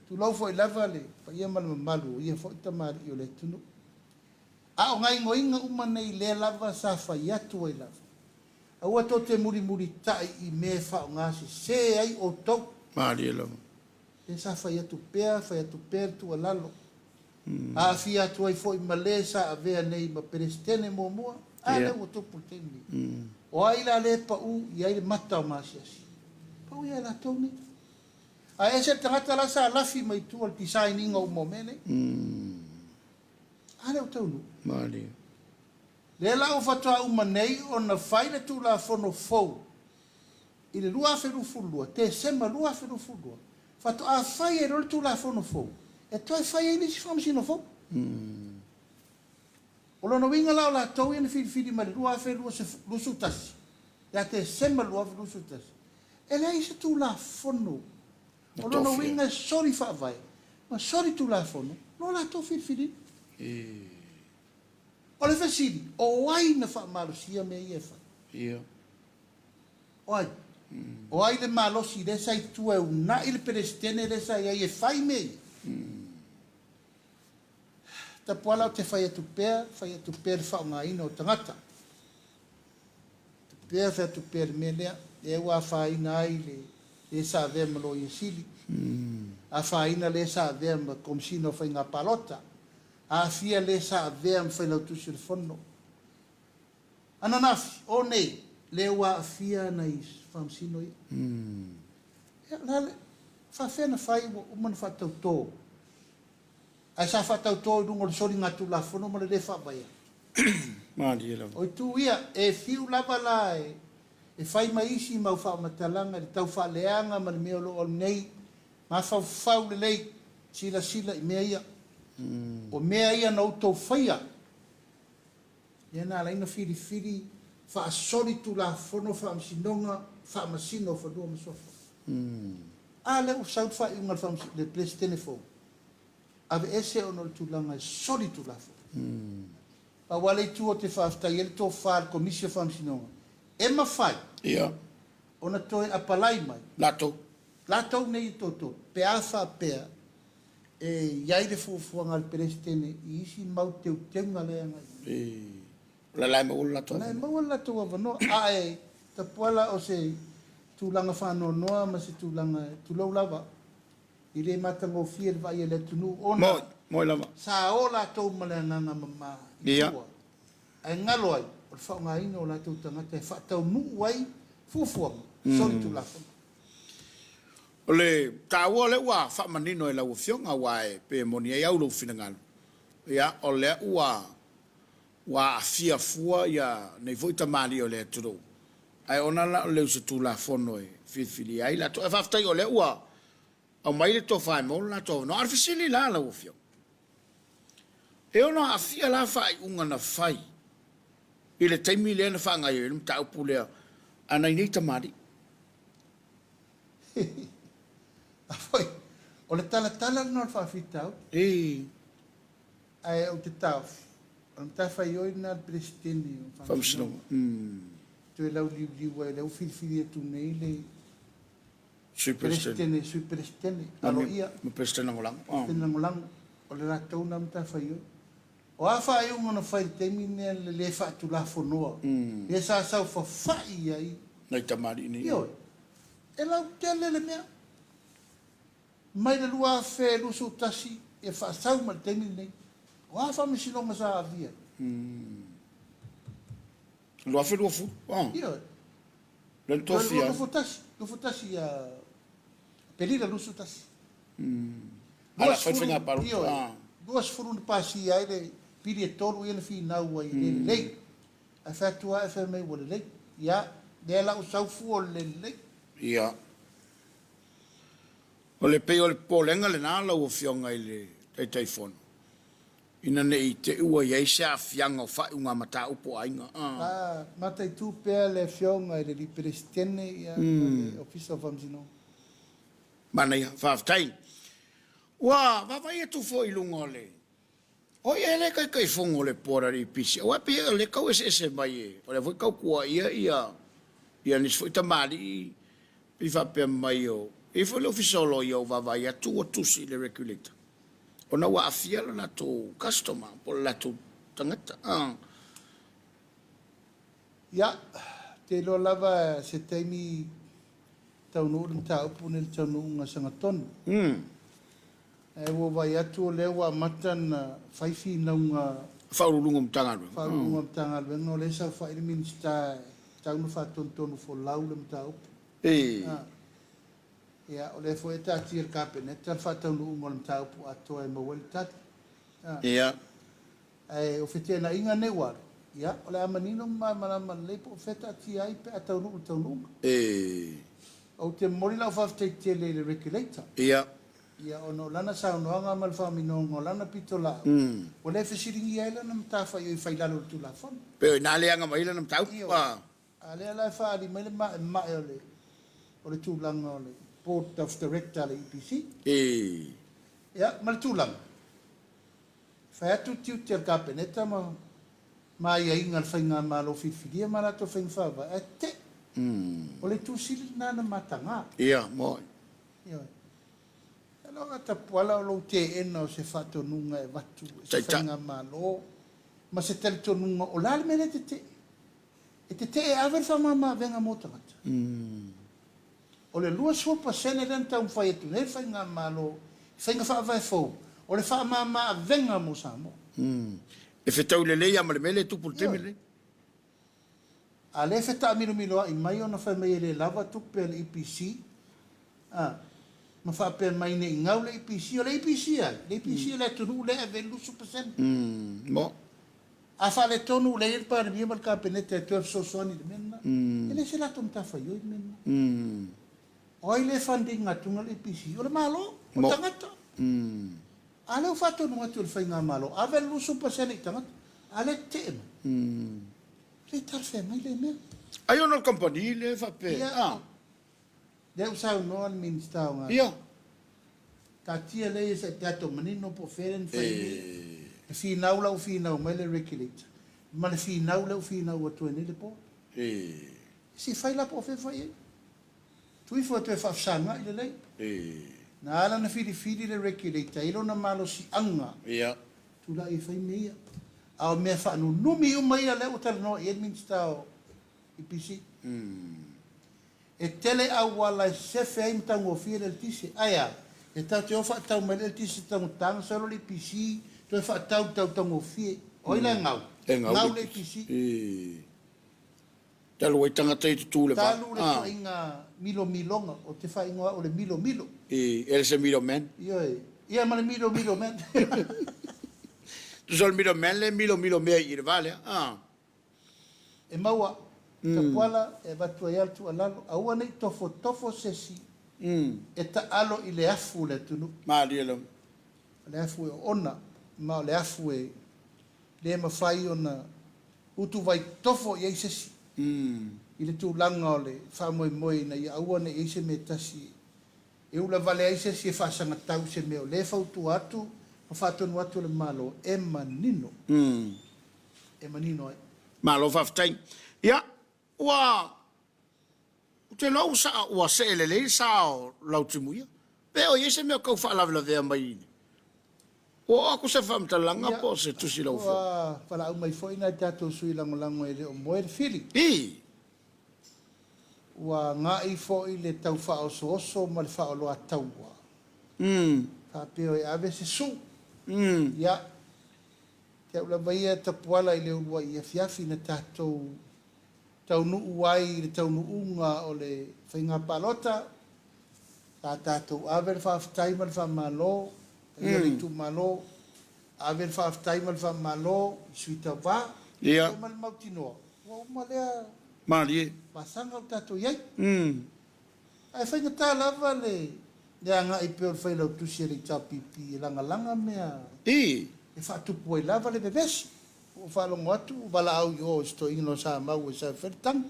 Tulou foi lava le paia ma le mamalu o ia foi tamalii o le atunuu. A o gaioiga uma nei lea lava sa fai atu ai lava. Aua tou te mulimulitai i mea e faaaoga sese ai outou. Malie lava. Lea sa fai atu pea, fai atu pea le tuualalo. Aafia atu ai foi ma le sa avea nei ma Peresetene muamua, a lea ua tupu i le taimi lenei. O ai la lea e pau i ai le mata o maasiasi? Pau ia latou nei. Ae ese le tagata la sa lafi mai tua i le design ina uma o mea nei. A lea ua taunuu. Malie. Lea la ua faatoa uma nei ona fai le Tulafono fou i le 2022, Tesema 2022, faatoa fai ai loa le Tulafono fou e toe fai ai nisi faamasino fou. O lona uiga la o latou ia na filifili mai le 2021, ia Tesema 2021, e leai se Tulafono. O lona uiga e soli faavae ma soli Tulafono lo latou filifiliga. O le fesili, o ai na faamalosia mea ia e fai? O ai? O ai le malosi lea sa i tua e uunai le Peresetene lea sa i ai e fai mea ia? Tapuala ou te fai atu pea, fai atu pea le faaaogaina o tagata. Atu pea, fai atu pea le mea lea, lea ua afaina ai le le sa avea ma Loia Sili, afaina le sa avea ma Komesina o Faiga Palota. Aafia le sa avea ma Failautusi o le Fono. Ananafi, o nei, lea ua aafia nai Faamasino ia. Ia, o le a le, faafefea na fai ua uma ona faatauto? Ae sa faatauto i luga o le soligatulafono ma le le faavaea. Malie lava. O itu ia, e fiu lava la e fai mai isi mau faamatalaga i le tau faaleaga ma le mea o lo o alu nei, mafaufau lelei, silasila i mea ia. O mea ia na outou faia, lea na ala ai ona filifili faasolitulafono Faamasinoga Faamasino o Fanua ma Suafa. A lea ua sau le faaiuga a le Peresetene fou, aveese ona o le tulaga e solitulafono. Pau lava le itu ou te faafetai ai le tofa a le Komisi o Faamasinoga, e mafai ona toe apalai mai latou latou nei e toatolu pe a faapea e i ai le fuafuaga a le Peresetene i isi mau teuteuga la e agai i ai. O la e maua le latou avanoa. O la e maua le latou avanoa. Ae tapuala o se tulaga faanoanoa ma se tulaga, tulou lava, e le matagofie le vaai a le atunuu ona Moni, moni lava. sa o latou ma le agaga mama i tua, ae galo ai o le faaaogaina o latou tagata e faataunuu ai fuafuaga solitulafono. O le taua o lea ua faamanino e lau Afioga aua e pei e moni ai au i lou finagalo, ia, o lea ua ua aafia fua ia nei foi tamalii o le atunuu, ae ona la o le uso Tulafono e filifilia ai latou. Ae faafetai o lea ua aumai le tofa e maua le latou avanoa. A o le fesili la lau Afioga, e ono aafia la faaiuga na fai i le taimi lea na faagaoioi ai le mataupu lea a nai nei tamalii? Afai, o le talatala lena o le faafitauli. Ae ou te taofi, o le matafaioi lena a le Peresetene o Faamasinoga. Toe lauliuliu ai, o lea ua filifili atu nei le Sui Peresetene, Sui Peresetene aloaia. Ma Peresetene Lagolago. Peresetene Lagolago, o le latou lena matafaioi. O a faaiuga na fai i le taimi lenei le le faatulafonoa, lea sa saofafai ai nai tamalii nei. Ioe, e lautele le mea. Mai le 2021 e faasau mai le taimi lenei. O a faamasinoga sa avia ai? 2020, oh. Ioe. Lea na tofia ai. 21, 21 ia Aperila 21. Ala fai faiga palota. Ioe. 20 na pasia ai le pili e tolu ia na finau ai e le lelei. Ae fai atu lava fai mai ua lelei. Ia, lea la ua sau fua o le le lelei. Ia. O le pei o le popolega lena lau Afioga i le Taitaifono, ina ne i te i ua i ai se aafiaga o faaiuga mataupu o aiga. A mataitu pea le Afioga i le Alii Peresetene ma le Ofisa o Faamasinoga. Manaia, faafetai. Ua vaavaai atu foi i luga o le O ia e le Taitaifono o le Board a le EPC, aua e pei o lea e tau eseese mai e, o lea foi e tau tuuaia ia, ia nisi foi tamalii pei faapea mai o, e i ai foi le Ofisa o Loia ua vaavaai atu ua tusi i le Regulator ona ua aafia le latou customer po o le latou tagata. Ia, ou te iloa lava se taimi taunuu le mataupu nei i le taunuuga sagatonu. Ae ua ou vaai atu o lea ua amata ona fai finauga. Faauluuluga o Matagaluega. Faauluuluga o Matagaluega, o lea e saofai le Minisita e tatau ona faatonutonu folau le mataupu. Ia, o lea foi e taatia i le Kapeneta le faataunuuga o le mataupu atoa e maua ai le tali. Ae o feteenaiga nei ua alu, ia, o le a manino ma malamalama lelei po o fea e taatia ai pe a taunuu i le taunuuga. Ou te momoli lau faafetai tele i le Regulator. Ia, ona o lana saunoaga ma le faaminoga o lana pitolaau, ua le fesiligia ai lana matafaioi fai lalo o le Tulafono. Pei o i ina leaga mai ai lana mataupu. Ioe. A lea la e faaali mai le ma'ema'e o le o le tulaga o le Board of Director a le EPC. Ia, ma le tulaga, e fai atu tiute a le Kapeneta ma ma aiaiga a le Faigamalo filifilia ma latou faiga faavae, ae tetee. O le itu sili lena na mataga. Ia, moni. Ioe. Alofa Tapuala o lou teena o se faatonuga e avatu e se faigamalo ma se talitonuga o le a le mea lea e tetee? E tetee e ave le faamamaavega mo tagata. O le 20 pasene lea na taumafai atu nei le faigamalo i faiga faavae fou, O le faamama avega mo Samoa. E fetau lelei lava ma le mea lea e tupu i le taimi Ioe. lenei. A o lea e fetaamilomiloa'i mai ona fai mai e le lava tupe a le EPC, a, ma faapea mai ne i gau le EPC. O le EPC a ai? Le EPC o le atunuu lea e ave ai le 20%. Mo. A faaletonu ua leai le Palemia ma le Kapeneta e toe fesoasoani i le mea lena. E le se latou matafaioi le mea lena. O ai lea e fund ina atuga le EPC? O le Malo, o tagata. A lea ua faatonu atu e le Faigamalo, ave le 20% i tagata, a lea e tetee mai. E le talafeagai lea mea. Ai ona o le kamupani lea e faapea. Ia, lea ua saunoa le Minisita o Galuega. Taatia lea ia se i tatou manino po o fea lea na fai ai le finau la ua finau mai le Regulator ma le finau lea ua finau atu ai nei le Board. Se i fai la po o fea e fai ai. Tuu ifo e toe faafesagai lelei. Na ala ona filifili le Regulator e i ai lona malosiaga tulai e fai mea ia. A o mea faanunumi uma ia lea ua talanoa i ai le Minisita o EPC. E tele auala e sefe ai ma taugofie le eletise. Ae a? E tatou te o faatau mai le eletise taugata ona sau lea o le EPC toe faatau i le tau taugofie. O ai la e gau? E gau le EPC. Talu ai tagata ia tutu le va. Talu le ituaiga milomiloga, ou te faaigoa au o le milomilo. E le se middleman. Ioe. Ia ma le milomilo man. Tusa o le middleman lea e milomilo mea i le va lea. E maua tapuala e avatu ai lava le tuualalo, aua ne i tofotofo se isi e taalo i le afu o le atunuu. Malie lava. O le afu e oona, ma o le afu e le mafai ona utuvai tofo i ai se isi i le tulaga o le faamoemoe ina ia aua ne i i ai se mea e tasi e ulavale ai se isi e faasagatau i se mea o lea e fautua atu ma faatonu atu e le Malo e manino. E manino ai. Malo faafetai. Ia, ua, ou te iloa ua saa, ua see lelei le sa o Lautimuia. Pe o i ai se mea o tau faalavelavea mai, ua oo atu se faamatalaga Ia, po o se tusi i lau Afioga? ua valaau mai foi nai tatou sui lagolago e le o moe le fili. I. Ua agai foi le tau faaosooso ma le faaoloataua. Faapea e ave se su. Ia, Te au lava ia e tapuala i le uluai afiafi na tatou taunuu ai i le taunuuga o le faiga palota, sa tatou ave le faafetai ma le faamalo i paia o le itumalo, ave le faafetai ma le faamalo i sui tauva, Ia. ma le mautinoa ua uma lea Malie. vasaga ua tatou i ai. Ae faigata lava le agai pea o le Failautusi a le HRPP e lagalaga mea Ii. e faatupu ai lava le vevesi. Ua ou faalogo atu ua valaau i o i se toeaina o Samau e sau e fai le tagi.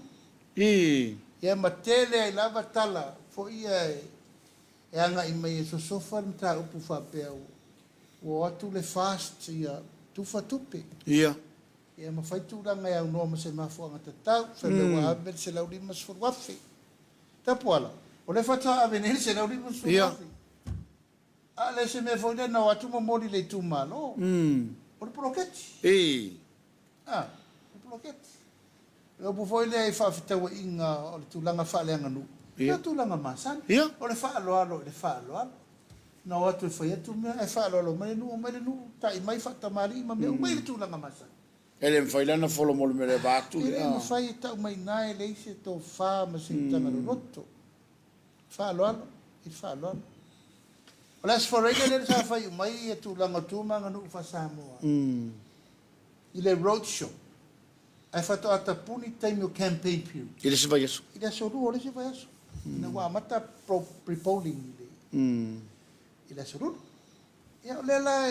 Ii. Ia ma tele ai lava tala foi ia e agai mai e sosofa le mataupu faapea ua o atu le FAST ia tufa tupe. Ia. Ia ma fai tulaga e aunoa ma se mafuaaga tatau, fai mai ua ave le $150,000. Tapuala, o lea faatoa ave nei le $150,000. A le se mea foi lea na o atu momoli i le itumalo. O le poloketi. A, o le poloketi. O le upu foi lea i faafetauaiga o le tulaga faaleaganuu, ia o tulaga masani. O le faaaloalo i le faaaloalo. Na o atu e fai atu mea ae faaaloalo mai le nuu, omai le nuu, ta'i mai faatamalii ma mea uma i le tulaga masani. E le mafai la ona folo mo le mea lea vaeatu le. E le mafai e tau mai ina e leai se tofa ma se utaga loloto. Faaaloalo i le faaaloalo. O le Aso Faraile lea sa fai uma ai tulaga o tu ma aganuu faa-Samoa i le road show ae faatoa tapuni taimi o campaign period. I le isi vaiaso. I le aso lua o le isi vaiaso. Ina ua amata pre-polling i le aso lulu. Ia o lea la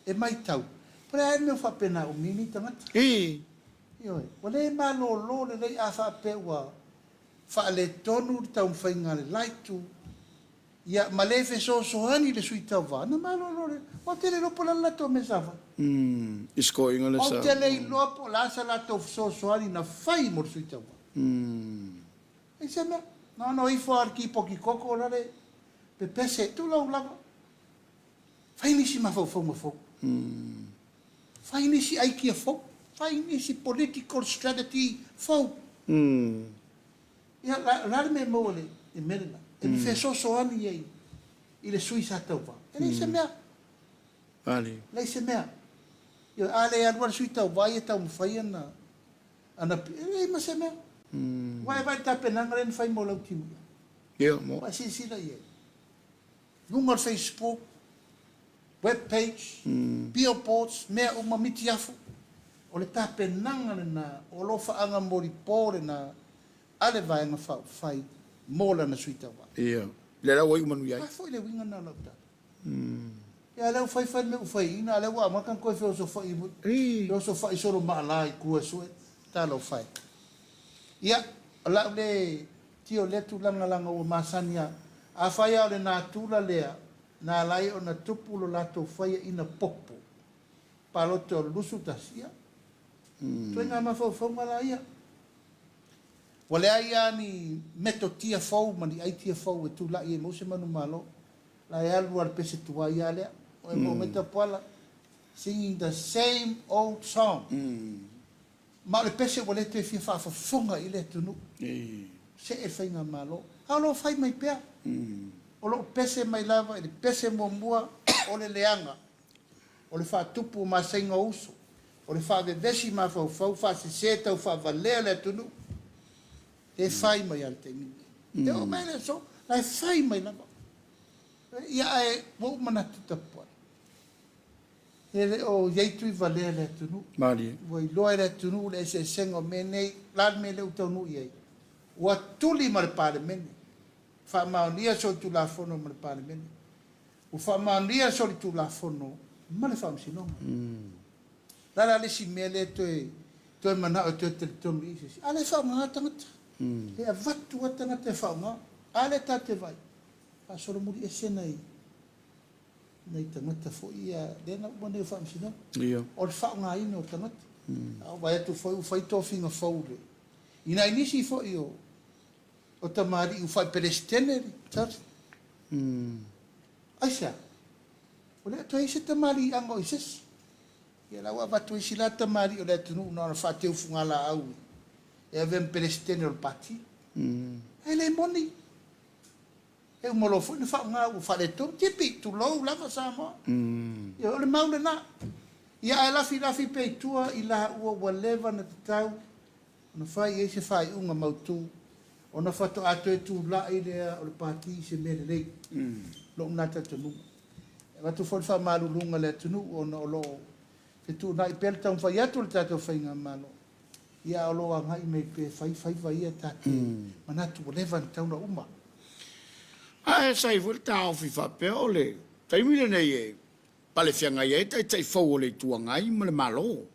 e matau, po o le a le mea ua faapena umi ai nei tagata. Ioe, ua le malolo lelei a faapea ua faaletonu le taumafaiga a le la itu, ia ma le fesoasoani le sui tauva, ona malolo lea. Ou te le iloa po o le a le latou mea sa fai. I se toeaiga lea sa. Ou te le iloa po o le a sa latou fesoasoani na fai mo le sui tauva. Leai se mea. Na ona o ifo lava i le kipoti koko la le pepese, tulou lava. Fai nisi mafaufauga fou. Fai nisi aikia fou. Fai nisi political strategy fou. Ia, o le a le mea e maua i le mea lela? E fesoasoani ai i le sui sa tauva. E leai se mea. Leai se mea. Ioe, a le alu lava le sui tauva ia taumafai ana, ana, e leai ma se mea. Ua e vaai i le tapenaga lea na fai mo Leutimuia? Ua e silasila i ai? Luga o le Facebook, web page, billboards, mea uma, mitiafu. O le tapenaga lena, o alofaaga molipo lena a le Vaega Faaupufai mo lana sui tauva. Ia, lea la ua iu manuia ai. A foi le uiga lena o lau tala. Ia, a lea ua fai fai le mea ua fai ina, a lea ua amata ona toe feosofai, feosofai solo maala i tua e sue. Talofa e. Ia, o lau le tio lea tulaga leaga ua masani a. Afai lava o le natura lea na ala ai ona tupu lo latou faiaina popo, palota o le 21, ia, ituaiga mafaufauga la ia. Ua leai lava ni metotia fou ma ni aitia fou e tulai ai mau se manumalo. La e alu lava le pese tuai lava lea. O e maua mai Tapuala, singing the same old song. Ma o le pese ua le toe fia faafofoga i le atunuu. See le faigamalo. A o lo o fai mai pea. O lo o pese mai lava i le pese muamua o le leaga, o le faatupu o masaiga o uso, o le faavevesi mafaufau, faasese tau faavalea le atunuu. E fai mai lava i le taimi lenei. E oo mai le aso, la e fai mai lava. Ia ae ua ou manatu tapuai. E le o i ai Tuivalea i le atunuu. Malie. Ua iloa e le atunuu le eseesega o mea nei, o le a le mea lea ua taunuu i ai? Ua tuli ma le Palemene. Faamaonia solitulafono ma le Palemene. Ua faamaonia solitulafono ma le Faamasinoga. O le a la le isi mea lea e toe toe manao e toe talitonu i ai se isi? A lea e faaaoga tagata. E avatu lava tagata e faaaoga. A lea tatou te vaai, faasolomuli ese nai nai tagata foi ia lea na uma nei o Faamasinoga. O le faaaogaina o tagata. A ou vaai atu foi ua fai tofiga fou i le i nai nisi foi o o tamalii ua faa-Peresetene le church. Aisea? Ua le toe i ai se tamaliiaga o i se isi. Ia la ua avatu isi la tamalii o le atunuu na ona faateu fugalaau e avea ma Peresetene o le Pati. E le moni. E uma loa foi ona faaaoga ua faaletonu. Tipi, tulou lava Samoa. Ia, o le mau lena. Ia ae lafilafi pea i tua i laua ua leva ona tatau ona fai i ai se faaiuga mautu ona faatoa toe tulai lea o le Pati i se mea lelei. Lou lena talitonuga. E avatu foi le faamaluluga i le atunuu ona o lo o fetuunai pea le taumafai atu o le tatou Faigamalo, ia a o lo o agai mai pea e fai faiva ia ta te manatu ua leva ona tatau ona uma. Ae sa i ai foi le taofi faapea o le taimi lenei e pale feagai ai taitai fou o le Itu Agai ma le Malo.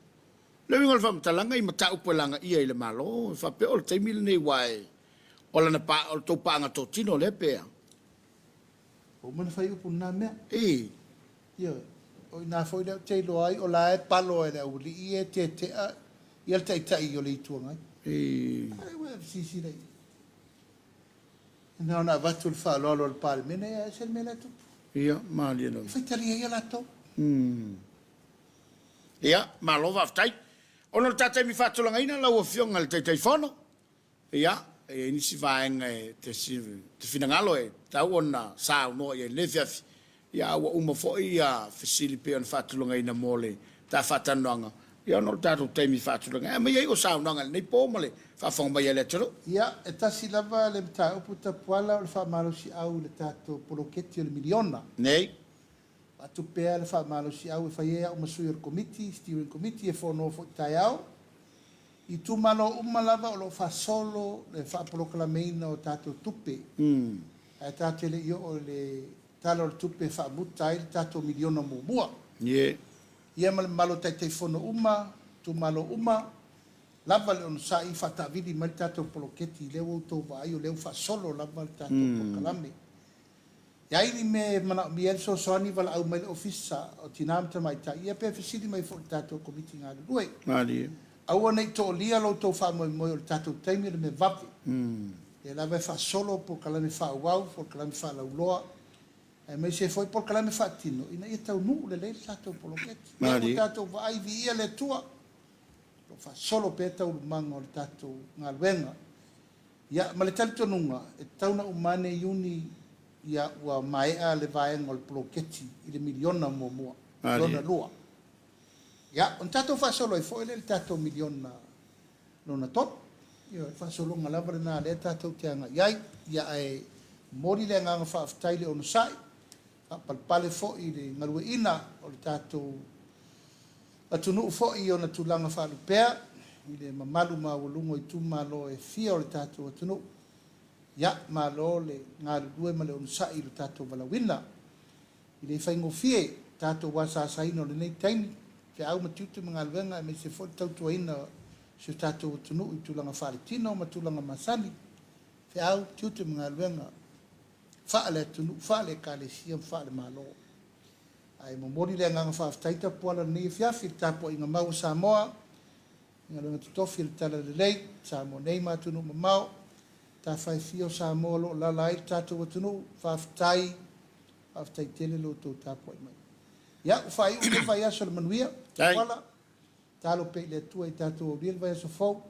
Le uiga o le faamatalaga i mataupu e lagaia i le Malo, e faapea o le taimi lenei aua e o lana pa, o le tou paaga totino lea pe a? Ua uma ona fai upu i lena mea. I. Ioe. O i ina foi lea ou te iloa ai o la e palo e le aualii ia e tetea ia le Taitai o le Itu Agai. I. A lea ua e silasila i ai. Na ona avatu le faaaloalo a le Palemene, ae ese le mea la e tupu. Ia, malie lava. E faitalia ia latou. Ia, malo faafetai. Ona o le ta taimi faatulagaina lau Afioga i le Taitaifono, ia, e i ai nisi vaega e te finagalo e tatau ona saunoa i ai i lenei afiafi, ia, a ua uma foi ia fesili pei ona faatulagaina mo le ta faatalanoaga, ia, ona o le tatou taimi faatulaga, e aumai ai o saunoaga i lenei po ma le faafofoga mai a le atunuu. Ia, e tasi lava le mataupu tapuala o le faamalosiau i le tatou poloketi o le miliona. Nei. Avatu pea le faamalosiau e fai ai au ma sui o le Komiti, Steering Committee, e fono foi taeao. I itumalo uma lava o lo o faasolo le faapolokalameina o tatou tupe. Ae tatou te le i oo i le Tala o le Tupe e faamuta ai le tatou miliona muamua. Ia ma le mamalu o Taitaifono uma, itumalo uma, lava le onosai faataavili mai le tatou poloketi lea ua outou vaai o lea ua faasolo lava le tatou polokalame. E ai ni mea e manaomia ai le fesoasoani valaau mai le Ofisa o Tina ma Tamaitai ia pe fesili mai foi i le tatou Komiti Galulue. Malie. Aua ne i toolia lo outou faamoemoe o le tatou taimi o le mea vave. Lea lava e faasolo polokalame faaauau, polokalame faalauloa, aemaise foi polokalame faatino ina ia taunuu lelei le tatou poloketi. Lea ua tatou vaai, viia le Atua, o lo o faasolo pea taualumaga o le tatou galuega. Ia, ma le talitonuga, e tatau ona uma ane Iuni, ia, ua maea le vaega o le poloketi i le miliona muamua. Lona 2. Ia, ona tatou faasolo ai foi lea i le tatou miliona lona 3. Ioe, o le faasologa lava lena lea tatou te agai ai. Ia, ae momoli le agaga faafetai i le onosai, faapalepale foi i le galueaiina o le tatou atunuu foi i ona tulaga faalupea, i le mamalu maualuga o itumalo e fia o le tatou atunuu. Ia, malo le galulue ma le onosai i lo tatou valaauina. E le faigofie tatou asaasaina o lenei taimi, feau ma tiute ma galuega aemaise foi le tautuaina o si o tatou atunuu i tulaga faaletino ma tulaga masani, feau, tiute ma galuega faale-atunuu, faale-Ekalesia ma faale-Malo. Ae momoli le agaga faafetai tapuala i lenei afiafi i le tapuaiga mau a Samoa, i galuega totofi o le Talalelei, Samoa nei ma atunuu mamao, tafaefia o Samoa o lo o lala ai le tatou atunuu, faafetai, faafetai tele lo outou tapuai mai. Ia, ua faaiu lenei vaiaso i le manuia, tapuala, tatalo pea i le Atua i tatou aulia le vaiaso fou,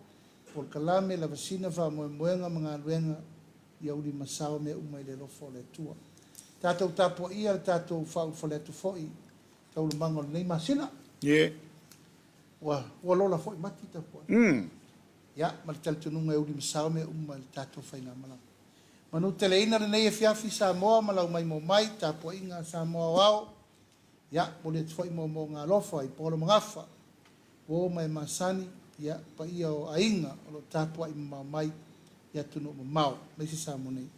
polokalame, lavasina, faamoemoega ma galuega, ia uli ma sao mea uma i le alofa o le Atua. Tatou tapuaia le tatou faaulufale atu foi i taualumaga o lenei masina. Yeah. Ua, ua lola foi mati tapuai. Mm. Ia, ma le talitonuga e uli ma sao mea uma i le tatou faigamalaga. Manuteleina lenei afiafi Samoa ma lau maimoa mai, tapuaiga a Samoa aoao. Ia, momoli atu foi moomooga alofa i Paolo Magafa, uo ma e masani, ia, paia o aiga o lo o tapuai mamao mai i atunuu mamao, aemaise Samoa nei.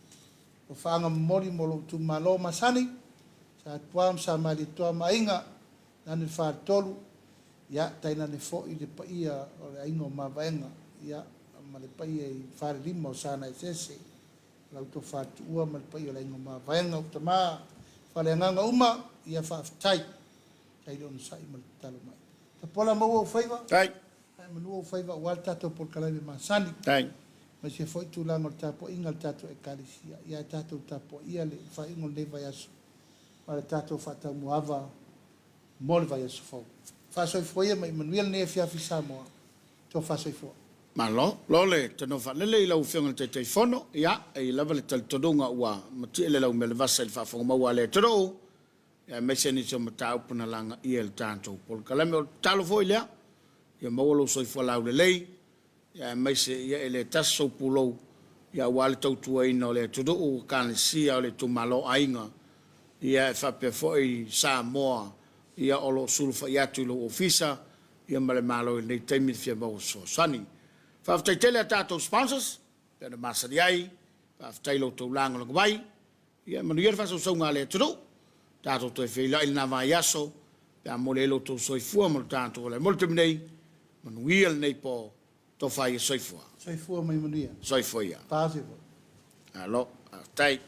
Alofaaga momoli mo lou itumalo masani, Sa Tuā ma Sa Malietoa ma aiga, nane le Faletolu, ia, tainane foi le paia o le aiga o Mavaega, ia, ma le paia i Falelima o Sanaeseese, la outou faletuua ma le paia o le aiga o Mavaega, ou tama, faleagaga uma, ia faafetai. Faafetai le onosai ma le tatalo mai. Tapuala maua ou faiva. Faafetai. Ae manua ou faiva aua le tatou polokalame masani. Faafetai. Aemaise foi tulaga o le tapuaiga a le tatou Ekalesia. Ia ae tatou tapuaia le faaiuga o lenei vaiaso ma le tatou faataumuaava mo le vaiaso fou. Faasoifua ia ma ia manuia lenei afiafi Samoa. Tofa soifua. Malo. Lo le tanoa faalele i lau Afioga i le Taitaifono. Ia, e i ai lava le talitonuga ua matie le laumea le vasa i le faafofoga maua a le atunuu, aemaise nisi o mataupu na lagaia e le tatou polokalame. O le tatalo foi lea, ia maua lou soifua laulelei, aemaise ia e le tasi sou pulou, ia aua le tautuaina o le atunuu, Ekalesia, o le itumalo, aiga, ia e faapea foi Samoa, ia o lo o sulufai atu i lou ofisa, ia ma le Malo i lenei taimi le fia maua fesoasoani. Faafetai tele a tatou sponsors, pei ona masani ai, faafetai i lo outou lagolago mai, ia manuia le faasausauga a le atunuu, tatou toe feiloai i lena vaiaso pe a momoli ai lo outou soifua ma lo tatou ola. Mo le taimi nei, manuia lenei po, tofa ia soifua. Soifua ma ia manuia. Soifua ia. Pasi foi. Malo, faafetai.